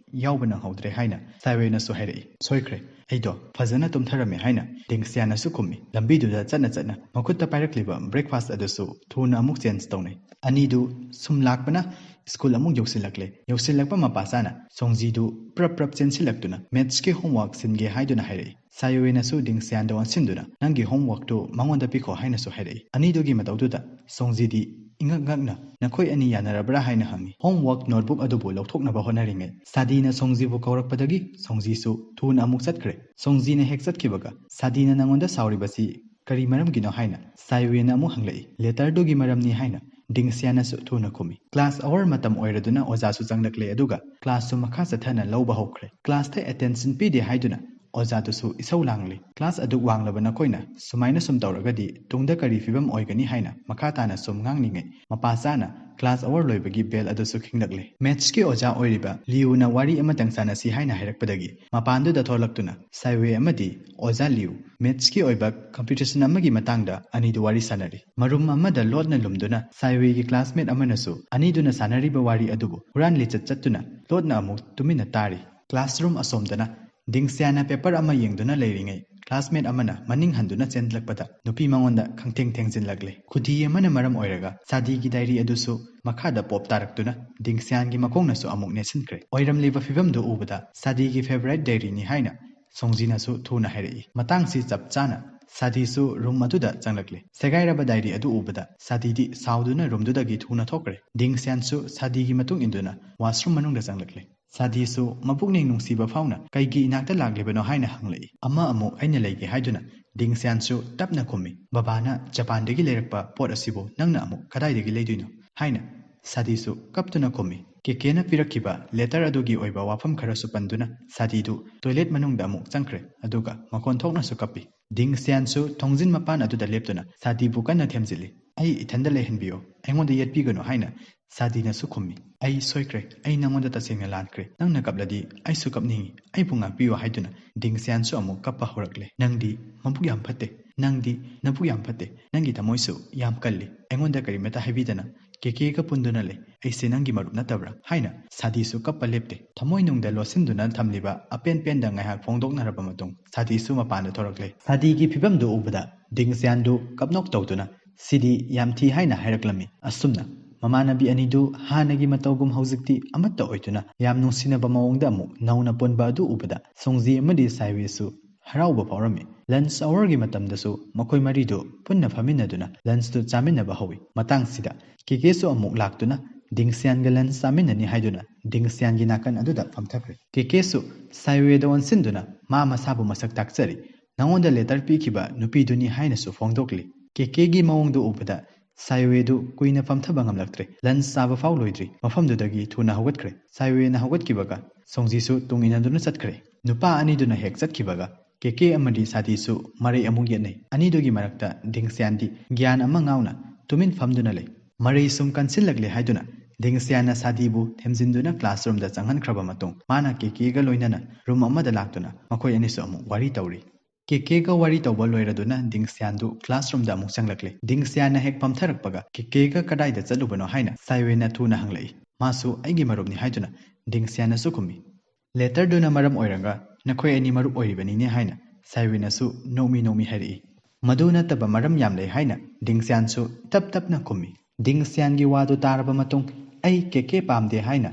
ꯌꯥꯎꯕ ꯅꯪꯍꯧꯗ꯭ꯔꯦ" ꯍꯥꯏꯅ ꯁꯥꯏꯋꯦꯅꯁꯨ ꯍꯥꯏꯔꯛꯏ꯫ "ꯁꯣꯏꯈ꯭ꯔꯦ, ꯑꯩꯗꯣ ꯐꯖꯅ ꯇꯨꯝꯊꯔꯝꯃꯦ" ꯍꯥꯏꯅ ꯗꯤꯡꯁꯤꯌꯥꯟꯅꯁꯨ ꯈꯨꯝꯃꯤ꯫ ꯂꯝꯕꯤꯗꯨꯗ ꯆꯠꯅ ꯆꯠꯅ ꯃꯈꯨꯠꯇ ꯄꯥꯏꯔꯛꯂꯤꯕ ꯕ꯭ꯔꯦꯛꯐꯥꯁ ꯑꯗꯨꯁꯨ ꯊꯨꯅ ꯑꯃꯨꯛ ꯆꯦꯟꯖ ꯇꯧꯅꯩ꯫ ꯑꯅꯤꯗꯨ ꯁꯨꯝ ꯂꯥꯛꯄꯅ ꯁ꯭ꯀꯨꯜ ꯑꯃꯨꯛ ꯌꯧꯁꯤꯜꯂꯛꯂꯦ꯫ ꯌꯧꯁꯤꯜꯂꯛꯄ ꯃꯄꯥ ꯆꯥꯅ ꯁꯣꯡꯖꯤꯗꯨ ꯄ꯭ꯔꯞ ꯄ꯭ꯔꯞ ꯆꯦꯟꯁꯤꯜꯂꯛꯇꯨꯅ ꯃꯦꯠꯁꯀꯤ ꯍꯣꯝꯋꯥꯔꯛ ꯁꯤꯟꯒꯦ ꯍꯥꯏꯗꯨꯅ ꯍꯥꯏꯔꯛꯏ꯫ ꯁꯥꯏꯋꯦꯅꯁꯨ ꯗꯤꯡꯁꯤꯌꯥꯟꯗ ꯑꯣꯟꯁꯤꯟꯗꯨꯅ "ꯅꯪꯒꯤ ꯍꯣꯝꯋꯥꯔꯛꯇꯨ ꯃꯉꯣꯟꯗ ꯄꯤꯈꯣ" ꯍꯥꯏꯅꯁꯨ ꯍꯥꯏꯔꯛꯏ꯫ ꯑꯅꯤꯗꯨꯒꯤ ꯃꯇꯧꯗꯨꯗ ꯁꯣꯡꯖꯤꯗꯤ ꯏꯉꯛ ꯉꯛꯅ "ꯅꯈꯣꯏ ꯑꯅꯤ ꯌꯥꯅꯔꯕ꯭ꯔꯥ?" ꯍꯥꯏꯅ ꯍꯪꯉꯤ꯫ ꯍꯣꯝꯋꯥꯔꯛ ꯅꯣꯠꯕꯨꯛ ꯑꯗꯨꯕꯨ ꯂꯧꯊꯣꯛꯅꯕ ꯍꯣꯠꯅꯔꯤꯉꯩ ꯁꯥꯗꯤꯅ ꯁꯣꯡꯖꯤꯕꯨ ꯀꯧꯔꯛꯄꯗꯒꯤ ꯁꯣꯡꯖꯤꯁꯨ ꯊꯨꯅ ꯑꯃꯨꯛ ꯆꯠꯈ꯭ꯔꯦ꯫ ꯁꯣꯡꯖꯤꯅ ꯍꯦꯛ ꯆꯠꯈꯤꯕꯒ "ꯁꯥꯗꯤꯅ ꯅꯪꯉꯣꯟꯗ ꯁꯥꯎꯔꯤꯕꯁꯤ ꯀꯔꯤ ꯃꯔꯝꯒꯤꯅꯣ?" ꯍꯥꯏꯅ ꯁꯥꯏꯋꯦꯅ ꯑꯃꯨꯛ ꯍꯪꯂꯛꯏ꯫ "ꯂꯦꯇꯔꯗꯨꯒꯤ ꯃꯔꯝꯅꯤ" ꯍꯥꯏꯅ ꯗꯤꯡꯁꯤꯌꯥꯅꯁꯨ ꯊꯨꯅ ꯈꯨꯝꯃꯤ꯫ ꯀ꯭ꯂꯥꯁ ꯑꯋꯥꯔ ꯃꯇꯝ ꯑꯣꯏꯔꯗꯨꯅ ꯑꯣꯖꯥꯁꯨ ꯆꯪꯂꯛꯂꯦ, ꯑꯗꯨꯒ ꯀ꯭ꯂꯥꯁꯁꯨ ꯃꯈꯥ ꯆꯠꯊꯅ ꯂꯧꯕ ꯍꯧꯈ꯭ꯔꯦ꯫ ꯀ꯭ꯂꯥꯁꯇ ꯑꯦꯇꯦꯟꯁꯟ ꯄꯤꯗꯦ ꯍꯥꯏꯗꯨꯅ ꯑꯣꯖꯥꯗꯨꯁꯨ ꯏꯁꯧ ꯂꯥꯡꯂꯤ꯫ "ꯀ꯭ꯂꯥꯁ ꯑꯗꯨꯛ ꯋꯥꯡꯂꯕ ꯅꯈꯣꯏꯅ ꯁꯨꯃꯥꯏꯅ ꯁꯨꯝ ꯇꯧꯔꯒꯗꯤ ꯇꯨꯡꯗ ꯀꯔꯤ ꯐꯤꯕꯝ ꯑꯣꯏꯒꯅꯤ?" ꯍꯥꯏꯅ ꯃꯈꯥ ꯇꯥꯅ ꯁꯨꯝ ꯉꯥꯡꯂꯤꯉꯩ ꯃꯄꯥ ꯆꯥꯅ ꯀ꯭ꯂꯥꯁ ꯑꯋꯥꯔ ꯂꯣꯏꯕꯒꯤ ꯕꯦꯜ ꯑꯗꯨꯁꯨ ꯈꯤꯡꯂꯛꯂꯦ꯫ ꯃꯦꯠꯁꯀꯤ ꯑꯣꯖꯥ ꯑꯣꯏꯔꯤꯕ ꯂꯤꯌꯨꯅ ꯋꯥꯔꯤ ꯑꯃꯇꯪ ꯁꯥꯟꯅꯁꯤ ꯍꯥꯏꯅ ꯍꯥꯏꯔꯛꯄꯗꯒꯤ ꯃꯄꯥꯟꯗꯨꯗ ꯊꯣꯛꯂꯛꯇꯨꯅ ꯁꯥꯏꯋꯦ ꯑꯃꯗꯤ ꯑꯣꯖꯥ ꯂꯤꯌꯨ ꯃꯦꯠꯁꯀꯤ ꯑꯣꯏꯕ ꯀꯝꯄꯤꯇꯤꯁꯟ ꯑꯃꯒꯤ ꯃꯇꯥꯡꯗ ꯑꯅꯤꯗꯨ ꯋꯥꯔꯤ ꯁꯥꯟꯅꯔꯤ꯫ ꯃꯔꯨꯝ ꯑꯃꯗ ꯂꯣꯠꯅ ꯂꯨꯝꯗꯨꯅ ꯁꯥꯏꯋꯦꯒꯤ ꯀ꯭ꯂꯥꯁꯃꯦꯠ ꯑꯃꯅꯁꯨ ꯑꯅꯤꯗꯨꯅ ꯁꯥꯟꯅꯔꯤꯕ ꯋꯥꯔꯤ ꯑꯗꯨꯕꯨ ꯍꯨꯔꯥꯟ ꯂꯤꯆꯠ ꯆꯠꯇꯨꯅ ꯂꯣꯠꯅ ꯑꯃꯨꯛ ꯇꯨꯃꯤꯟꯅ ꯇꯥꯔꯤ꯫ ꯀ꯭ꯂꯥꯁꯔꯨꯝ ꯑꯁꯣꯝꯗꯅ ꯗꯤꯡꯁꯤꯌꯥꯅ ꯄꯦꯄꯔ ꯑꯃ ꯌꯦꯡꯗꯨꯅ ꯂꯩꯔꯤꯉꯩ ꯀ꯭ꯂꯥꯁꯃꯦꯠ ꯑꯃꯅ ꯃꯅꯤꯡ ꯍꯟꯗꯨꯅ ꯆꯦꯟꯂꯛꯄꯗ ꯅꯨꯄꯤ ꯃꯉꯣꯟꯗ ꯈꯪꯊꯦꯡ ꯊꯦꯡꯖꯤꯜꯂꯛꯂꯦ꯫ ꯈꯨꯗꯤ ꯑꯃꯅ ꯃꯔꯝ ꯑꯣꯏꯔꯒ ꯁꯥꯗꯤꯒꯤ ꯗꯥꯏꯔꯤ ꯑꯗꯨꯁꯨ ꯃꯈꯥꯗ ꯄꯣꯞ ꯇꯥꯔꯛꯇꯨꯅ ꯗꯤꯡꯁꯤꯌꯥꯟꯒꯤ ꯃꯈꯣꯡꯅꯁꯨ ꯑꯃꯨꯛ ꯅꯦꯠꯁꯤꯟꯈ꯭ꯔꯦ꯫ ꯑꯣꯏꯔꯝꯂꯤꯕ ꯐꯤꯕꯝꯗꯨ ꯎꯕꯗ ꯁꯥꯗꯤꯒꯤ ꯐꯦꯚꯔꯥꯏꯠ ꯗꯥꯏꯔꯤꯅꯤ ꯍꯥꯏꯅ ꯁꯣꯡꯖꯤꯅꯁꯨ ꯊꯨꯅ ꯍꯥꯏꯔꯛꯏ꯫ ꯃꯇꯥꯡꯁꯤ ꯆꯞ ꯆꯥꯅ ꯁꯥꯗꯤꯁꯨ ꯔꯨꯝ ꯑꯗꯨꯗ ꯆꯪꯂꯛꯂꯦ꯫ ꯁꯦꯒꯥꯏꯔꯕ ꯗꯥꯏꯔꯤ ꯑꯗꯨ ꯎꯕꯗ ꯁꯥꯗꯤꯗꯤ ꯁꯥꯎꯗꯨꯅ ꯔꯨꯝꯗꯨꯗꯒꯤ ꯊꯨꯅ ꯊꯣꯛꯈ꯭ꯔꯦ꯫ ꯗꯤꯡꯁꯤꯌꯥꯟꯁꯨ ꯁꯥꯗꯤꯒꯤ ꯃꯇꯨꯡ ꯏꯟꯗꯨꯅ ꯋꯥꯁꯔꯨꯝ ꯃꯅꯨꯡꯗ ꯆꯪꯂꯛꯂꯦ꯫ ꯁꯥꯗꯤꯁꯨ ꯃꯄꯨꯛꯅꯤꯡ ꯅꯨꯡꯁꯤꯕ ꯐꯥꯎꯅ "ꯀꯩꯒꯤ ꯏꯅꯥꯛꯇ ꯂꯥꯛꯂꯤꯕꯅꯣ?" ꯍꯥꯏꯅ ꯍꯪꯂꯛꯏ꯫ "ꯑꯃ ꯑꯃꯨꯛ ꯑꯩꯅ ꯂꯩꯒꯦ" ꯍꯥꯏꯗꯨꯅ ꯗꯤꯡꯁꯤꯌꯥꯟꯁꯨ ꯇꯞꯅ ꯈꯨꯝꯃꯤ꯫ "ꯕꯕꯥꯅ ꯖꯄꯥꯟꯗꯒꯤ ꯂꯩꯔꯛꯄ ꯄꯣꯠ ꯑꯁꯤꯕꯨ ꯅꯪꯅ ꯑꯃꯨꯛ ꯀꯗꯥꯏꯗꯒꯤ ꯂꯩꯗꯣꯏꯅꯣ?" ꯍꯥꯏꯅ ꯁꯥꯗꯤꯁꯨ ꯀꯞꯇꯨꯅ ꯈꯨꯝꯃꯤ꯫ ꯀꯦꯀꯦꯅ ꯄꯤꯔꯛꯈꯤꯕ ꯂꯦꯇꯔ ꯑꯗꯨꯒꯤ ꯑꯣꯏꯕ ꯋꯥꯐꯝ ꯈꯔꯁꯨ ꯄꯟꯗꯨꯅ ꯁꯥꯗꯤꯗꯨ ꯇꯣꯏꯂꯦꯠ ꯃꯅꯨꯡꯗ ꯑꯃꯨꯛ ꯆꯪꯈ꯭ꯔꯦ, ꯑꯗꯨꯒ ꯃꯈꯣꯟ ꯊꯣꯛꯅꯁꯨ ꯀꯞꯄꯤ꯫ ꯗꯤꯡꯁꯤꯌꯥꯟꯁꯨ ꯊꯣꯡꯖꯤꯟ ꯃꯄꯥꯟ ꯑꯗꯨꯗ ꯂꯦꯞꯇꯨꯅ ꯁꯥꯗꯤꯕꯨ ꯀꯟꯅ ꯊꯦꯝꯖꯤꯜꯂꯤ꯫ "ꯑꯩ ꯏꯊꯟꯗ ꯂꯩꯍꯟꯕꯤꯌꯨ, ꯑꯩꯉꯣꯟꯗ ꯌꯦꯠꯄꯤꯒꯅꯨ" ꯍꯥꯏꯅ ꯁꯥꯗꯤꯅꯁꯨ ꯈꯨꯝꯃꯤ꯫ "ꯑꯩ ꯁꯣꯏꯈ꯭ꯔꯦ, ꯑꯩ ꯅꯉꯣꯟꯗ ꯇꯁꯦꯡꯅ ꯂꯥꯟꯈ꯭ꯔꯦ꯫ ꯅꯪꯅ ꯀꯞꯂꯗꯤ ꯑꯩꯁꯨ ꯀꯞꯅꯤꯡꯏ, ꯑꯩꯕꯨ ꯉꯥꯛꯄꯤꯌꯨ" ꯍꯥꯏꯗꯨꯅ ꯗꯤꯡꯁꯤꯌꯥꯟꯁꯨ ꯑꯃꯨꯛ ꯀꯞꯄ ꯍꯧꯔꯛꯂꯦ꯫ "ꯅꯪꯗꯤ ꯃꯕꯨꯛ ꯌꯥꯝ ꯐꯠꯇꯦ, ꯅꯪꯗꯤ ꯅꯕꯨꯛ ꯌꯥꯝ ꯐꯠꯇꯦ, ꯅꯪꯒꯤ ꯊꯃꯣꯏꯁꯨ ꯌꯥꯝ ꯀꯜꯂꯤ꯫ ꯑꯩꯉꯣꯟꯗ ꯀꯔꯤꯃꯇ ꯍꯥꯏꯕꯤꯗꯅ ꯀꯦꯀꯦꯒ ꯄꯨꯟꯗꯨꯅ ꯂꯩ꯫ ꯑꯩꯁꯦ ꯅꯪꯒꯤ ꯃꯔꯨꯞ ꯅꯠꯇꯕ꯭ꯔꯥ?" ꯍꯥꯏꯅ ꯁꯥꯗꯤꯁꯨ ꯀꯞꯄ ꯂꯦꯞꯇꯦ꯫ ꯊꯃꯣꯏꯅꯨꯡꯗ ꯂꯣꯠꯁꯤꯟꯗꯨꯅ ꯊꯝꯂꯤꯕ ꯑꯄꯦꯟ ꯄꯦꯟꯗ ꯉꯥꯏꯍꯥꯛ ꯐꯣꯡꯗꯣꯛꯅꯔꯕ ꯃꯇꯨꯡ ꯁꯥꯗꯤꯁꯨ ꯃꯄꯥꯟꯗ ꯊꯣꯔꯛꯂꯦ꯫ ꯁꯥꯗꯤꯒꯤ ꯐꯤꯕꯝꯗꯨ ꯎꯕꯗ ꯗꯤꯡꯁꯤꯌꯥꯟꯗꯨ ꯀꯞꯅꯣꯛ ꯇꯧꯗꯨꯅ "ꯁꯤꯗꯤ ꯌꯥꯝ ꯊꯤ" ꯍꯥꯏꯅ ꯍꯥꯏꯔꯛꯂꯝꯃꯤ꯫ ꯑꯁꯨꯝꯅ ꯃꯃꯥꯟꯅꯕꯤ ꯑꯅꯤꯗꯨ ꯍꯥꯟꯅꯒꯤ ꯃꯇꯧꯒꯨꯝ ꯍꯧꯖꯤꯛꯇꯤ ꯑꯃꯠꯇ ꯑꯣꯏꯗꯨꯅ ꯌꯥꯝ ꯅꯨꯡꯁꯤꯅꯕ ꯃꯑꯣꯡꯗ ꯑꯃꯨꯛ ꯅꯧꯅ ꯄꯨꯟꯕ ꯑꯗꯨ ꯎꯕꯗ ꯁꯣꯡꯖꯤ ꯑꯃꯗꯤ ꯁꯥꯏꯋꯦꯁꯨ ꯍꯔꯥꯎꯕ ꯐꯥꯎꯔꯝꯃꯤ꯫ ꯂꯟꯆ ꯑꯋꯔꯒꯤ ꯃꯇꯝꯗꯁꯨ ꯃꯈꯣꯏ ꯃꯔꯤꯗꯨ ꯄꯨꯟꯅ ꯐꯝꯃꯤꯟꯅꯗꯨꯅ ꯂꯟꯆꯇꯨ ꯆꯥꯃꯤꯟꯅꯕ ꯍꯧꯏ꯫ ꯃꯇꯥꯡꯁꯤꯗ ꯀꯦꯀꯦꯁꯨ ꯑꯃꯨꯛ ꯂꯥꯛꯇꯨꯅ ꯗꯤꯡꯁꯤꯌꯥꯟꯒ ꯂꯟꯆ ꯆꯥꯃꯤꯟꯅꯅꯤ ꯍꯥꯏꯗꯨꯅ ꯗꯤꯡꯁꯤꯌꯥꯟꯒꯤ ꯅꯥꯀꯟ ꯑꯗꯨꯗ ꯐꯝꯊꯈ꯭ꯔꯦ꯫ ꯀꯦꯀꯦꯁꯨ ꯁꯥꯏꯋꯦꯗ ꯑꯣꯟꯁꯤꯟꯗꯨꯅ ꯃꯥ ꯃꯁꯥꯕꯨ ꯃꯁꯛ ꯇꯥꯛꯆꯔꯤ꯫ "ꯅꯉꯣꯟꯗ ꯂꯦꯇꯔ ꯄꯤꯈꯤꯕ ꯅꯨꯄꯤꯗꯨꯅꯤ" ꯍꯥꯏꯅꯁꯨ ꯐꯣꯡꯗꯣꯛꯂꯤ꯫ ꯀꯦꯀꯦꯒꯤ ꯃꯑꯣꯡꯗꯨ ꯎꯕꯗ ꯁꯥꯏꯋꯦꯗꯨ ꯀꯨꯏꯅ ꯐꯝꯊꯕ ꯉꯝꯂꯛꯇ꯭ꯔꯦ꯫ ꯂꯟꯆ ꯆꯥꯕ ꯐꯥꯎ ꯂꯣꯏꯗ꯭ꯔꯤ꯫ ꯃꯐꯝꯗꯨꯗꯒꯤ ꯊꯨꯅ ꯍꯧꯒꯠꯈ꯭ꯔꯦ꯫ ꯁꯥꯏꯋꯦꯅ ꯍꯧꯒꯠꯈꯤꯕꯒ ꯁꯣꯡꯖꯤꯁꯨ ꯇꯨꯡ ꯏꯟꯅꯗꯨꯅ ꯆꯠꯈ꯭ꯔꯦ꯫ ꯅꯨꯄꯥ ꯑꯅꯤꯗꯨꯅ ꯍꯦꯛ ꯆꯠꯈꯤꯕꯒ ꯀꯦꯀꯦ ꯑꯃꯗꯤ ꯁꯥꯗꯤꯁꯨ ꯃꯔꯩ ꯑꯃꯨꯛ ꯌꯦꯠꯅꯩ꯫ ꯑꯅꯤꯗꯨꯒꯤ ꯃꯔꯛꯇ ꯗꯤꯡꯁꯤꯌꯥꯟꯗꯤ ꯒ꯭ꯌꯥꯟ ꯑꯃ ꯉꯥꯎꯅ ꯇꯨꯃꯤꯟ ꯐꯝꯗꯨꯅ ꯂꯩ꯫ ꯃꯔꯩ ꯁꯨꯝ ꯀꯟꯁꯤꯜꯂꯛꯂꯦ ꯍꯥꯏꯗꯨꯅ ꯗꯤꯡꯁꯤꯌꯥꯟꯅ ꯁꯥꯗꯤꯕꯨ ꯊꯦꯝꯖꯤꯟꯗꯨꯅ ꯀ꯭ꯂꯥꯁꯔꯨꯝꯗ ꯆꯪꯍꯟꯈ꯭ꯔꯕ ꯃꯇꯨꯡ ꯃꯥꯅ ꯀꯦꯀꯦꯒ ꯂꯣꯏꯅꯅ ꯔꯨꯝ ꯑꯃꯗ ꯂꯥꯛꯇꯨꯅ ꯃꯈꯣꯏ ꯑꯅꯤꯁꯨ ꯑꯃꯨꯛ ꯋꯥꯔꯤ ꯇꯧꯔꯤ꯫ ꯀꯦꯀꯦꯒ ꯋꯥꯔꯤ ꯇꯧꯕ ꯂꯣꯏꯔꯗꯨꯅ ꯗꯤꯡꯁꯤꯌꯥꯟꯗꯨ ꯀ꯭ꯂꯥꯁꯔꯨꯝꯗ ꯑꯃꯨꯛ ꯆꯪꯂꯛꯂꯦ꯫ ꯗꯤꯡꯁꯤꯌꯥꯟꯅ ꯍꯦꯛ ꯐꯝꯊꯔꯛꯄꯒ ꯀꯦꯀꯦꯒ ꯀꯗꯥꯏꯗ ꯆꯠꯂꯨꯕꯅꯣ ꯍꯥꯏꯅ ꯁꯥꯏꯋꯦꯅ ꯊꯨꯅ ꯍꯪꯂꯛꯏ꯫ ꯃꯥꯁꯨ "ꯑꯩꯒꯤ ꯃꯔꯨꯞꯅꯤ" ꯍꯥꯏꯗꯨꯅ ꯗꯤꯡꯁꯤꯌꯥꯟꯅꯁꯨ ꯈꯨꯝꯃꯤ꯫ "ꯂꯦꯇꯔꯗꯨꯅ ꯃꯔꯝ ꯑꯣꯏꯔꯒ ꯅꯈꯣꯏ ꯑꯅꯤ ꯃꯔꯨꯞ ꯑꯣꯏꯔꯤꯕꯅꯤꯅꯦ" ꯍꯥꯏꯅ ꯁꯥꯏꯋꯦꯅꯁꯨ ꯅꯣꯛꯃꯤ ꯅꯣꯛꯃꯤ ꯍꯥꯏꯔꯛꯏ꯫ "ꯃꯗꯨ ꯅꯠꯇꯕ ꯃꯔꯝ ꯌꯥꯝ ꯂꯩ" ꯍꯥꯏꯅ ꯗꯤꯡꯁꯤꯌꯥꯟꯁꯨ ꯇꯞ ꯇꯞꯅ ꯈꯨꯝꯃꯤ꯫ ꯗꯤꯡꯁꯤꯌꯥꯟꯒꯤ ꯋꯥꯗꯨ ꯇꯥꯔꯕ ꯃꯇꯨꯡ "ꯑꯩ ꯀꯦꯀꯦ ꯄꯥꯝꯗꯦ" ꯍꯥꯏꯅ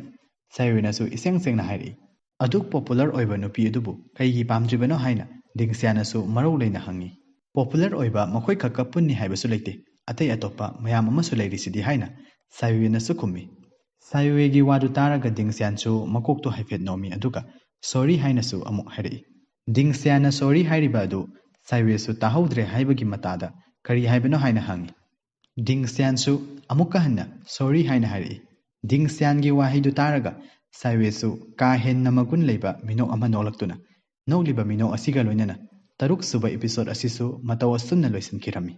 ꯁꯥꯏꯋꯦꯅꯁꯨ ꯏꯁꯦꯡ ꯁꯦꯡꯅ ꯍꯥꯏꯔꯛꯏ꯫ ꯑꯗꯨꯛ ꯄꯣꯄꯨꯂꯔ ꯑꯣꯏꯕ ꯅꯨꯄꯤ ꯑꯗꯨꯕꯨ ꯀꯩꯒꯤ ꯄꯥꯝꯗ꯭ꯔꯤꯕꯅꯣ ꯍꯥꯏꯅ ꯗꯤꯡꯁꯤꯌꯥꯟꯅꯁꯨ ꯃꯔꯧ ꯂꯩꯅ ꯍꯪꯉꯤ꯫ "ꯄꯣꯄꯨꯂꯔ ꯑꯣꯏꯕ ꯃꯈꯣꯏ ꯈꯛꯀ ꯄꯨꯟꯅꯤ ꯍꯥꯏꯕꯁꯨ ꯂꯩꯇꯦ, ꯑꯇꯩ ꯑꯇꯣꯞꯄ ꯃꯌꯥꯝ ꯑꯃꯁꯨ ꯂꯩꯔꯤꯁꯤꯗꯤ" ꯍꯥꯏꯅ ꯁꯥꯏꯋꯦꯅꯁꯨ ꯈꯨꯝꯃꯤ꯫ ꯁꯥꯏꯋꯦꯒꯤ ꯋꯥꯗꯨ ꯇꯥꯔꯒ ꯗꯤꯡꯁꯤꯌꯥꯟꯁꯨ ꯃꯀꯣꯛꯇꯨ ꯍꯥꯏꯐꯦꯠ ꯅꯣꯝꯃꯤ, ꯑꯗꯨꯒ "ꯁꯣꯔꯤ" ꯍꯥꯏꯅꯁꯨ ꯑꯃꯨꯛ ꯍꯥꯏꯔꯛꯏ꯫ ꯗꯤꯡꯁꯤꯌꯥꯟꯅ "ꯁꯣꯔꯤ" ꯍꯥꯏꯔꯤꯕ ꯑꯗꯨ ꯁꯥꯏꯋꯦꯁꯨ ꯇꯥꯍꯧꯗ꯭ꯔꯦ ꯍꯥꯏꯕꯒꯤ ꯃꯇꯥꯗ ꯀꯔꯤ ꯍꯥꯏꯕꯅꯣ ꯍꯥꯏꯅ ꯍꯪꯉꯤ꯫ ꯗꯤꯡꯁꯤꯌꯥꯟꯁꯨ ꯑꯃꯨꯛꯀ ꯍꯟꯅ "ꯁꯣꯔꯤ" ꯍꯥꯏꯅ ꯍꯥꯏꯔꯛꯏ꯫ ꯗꯤꯡꯁꯤꯌꯥꯟꯒꯤ ꯋꯥꯍꯩꯗꯨ ꯇꯥꯔꯒ ꯁꯥꯏꯋꯦꯁꯨ ꯀꯥ ꯍꯦꯟꯅ ꯃꯒꯨꯟ ꯂꯩꯕ ꯃꯤꯅꯣꯛ ꯑꯃ ꯅꯣꯛꯂꯛꯇꯨꯅ, ꯅꯣꯛꯂꯤꯕ ꯃꯤꯅꯣꯛ ꯑꯁꯤꯒ ꯂꯣꯏꯅꯅ ꯇꯔꯨꯛ ꯁꯨꯕ episode ꯑꯁꯤꯁꯨ ꯃꯇꯧ ꯑꯁꯨꯝꯅ ꯂꯣꯏꯁꯤꯟꯈꯤꯔꯝꯃꯤ꯫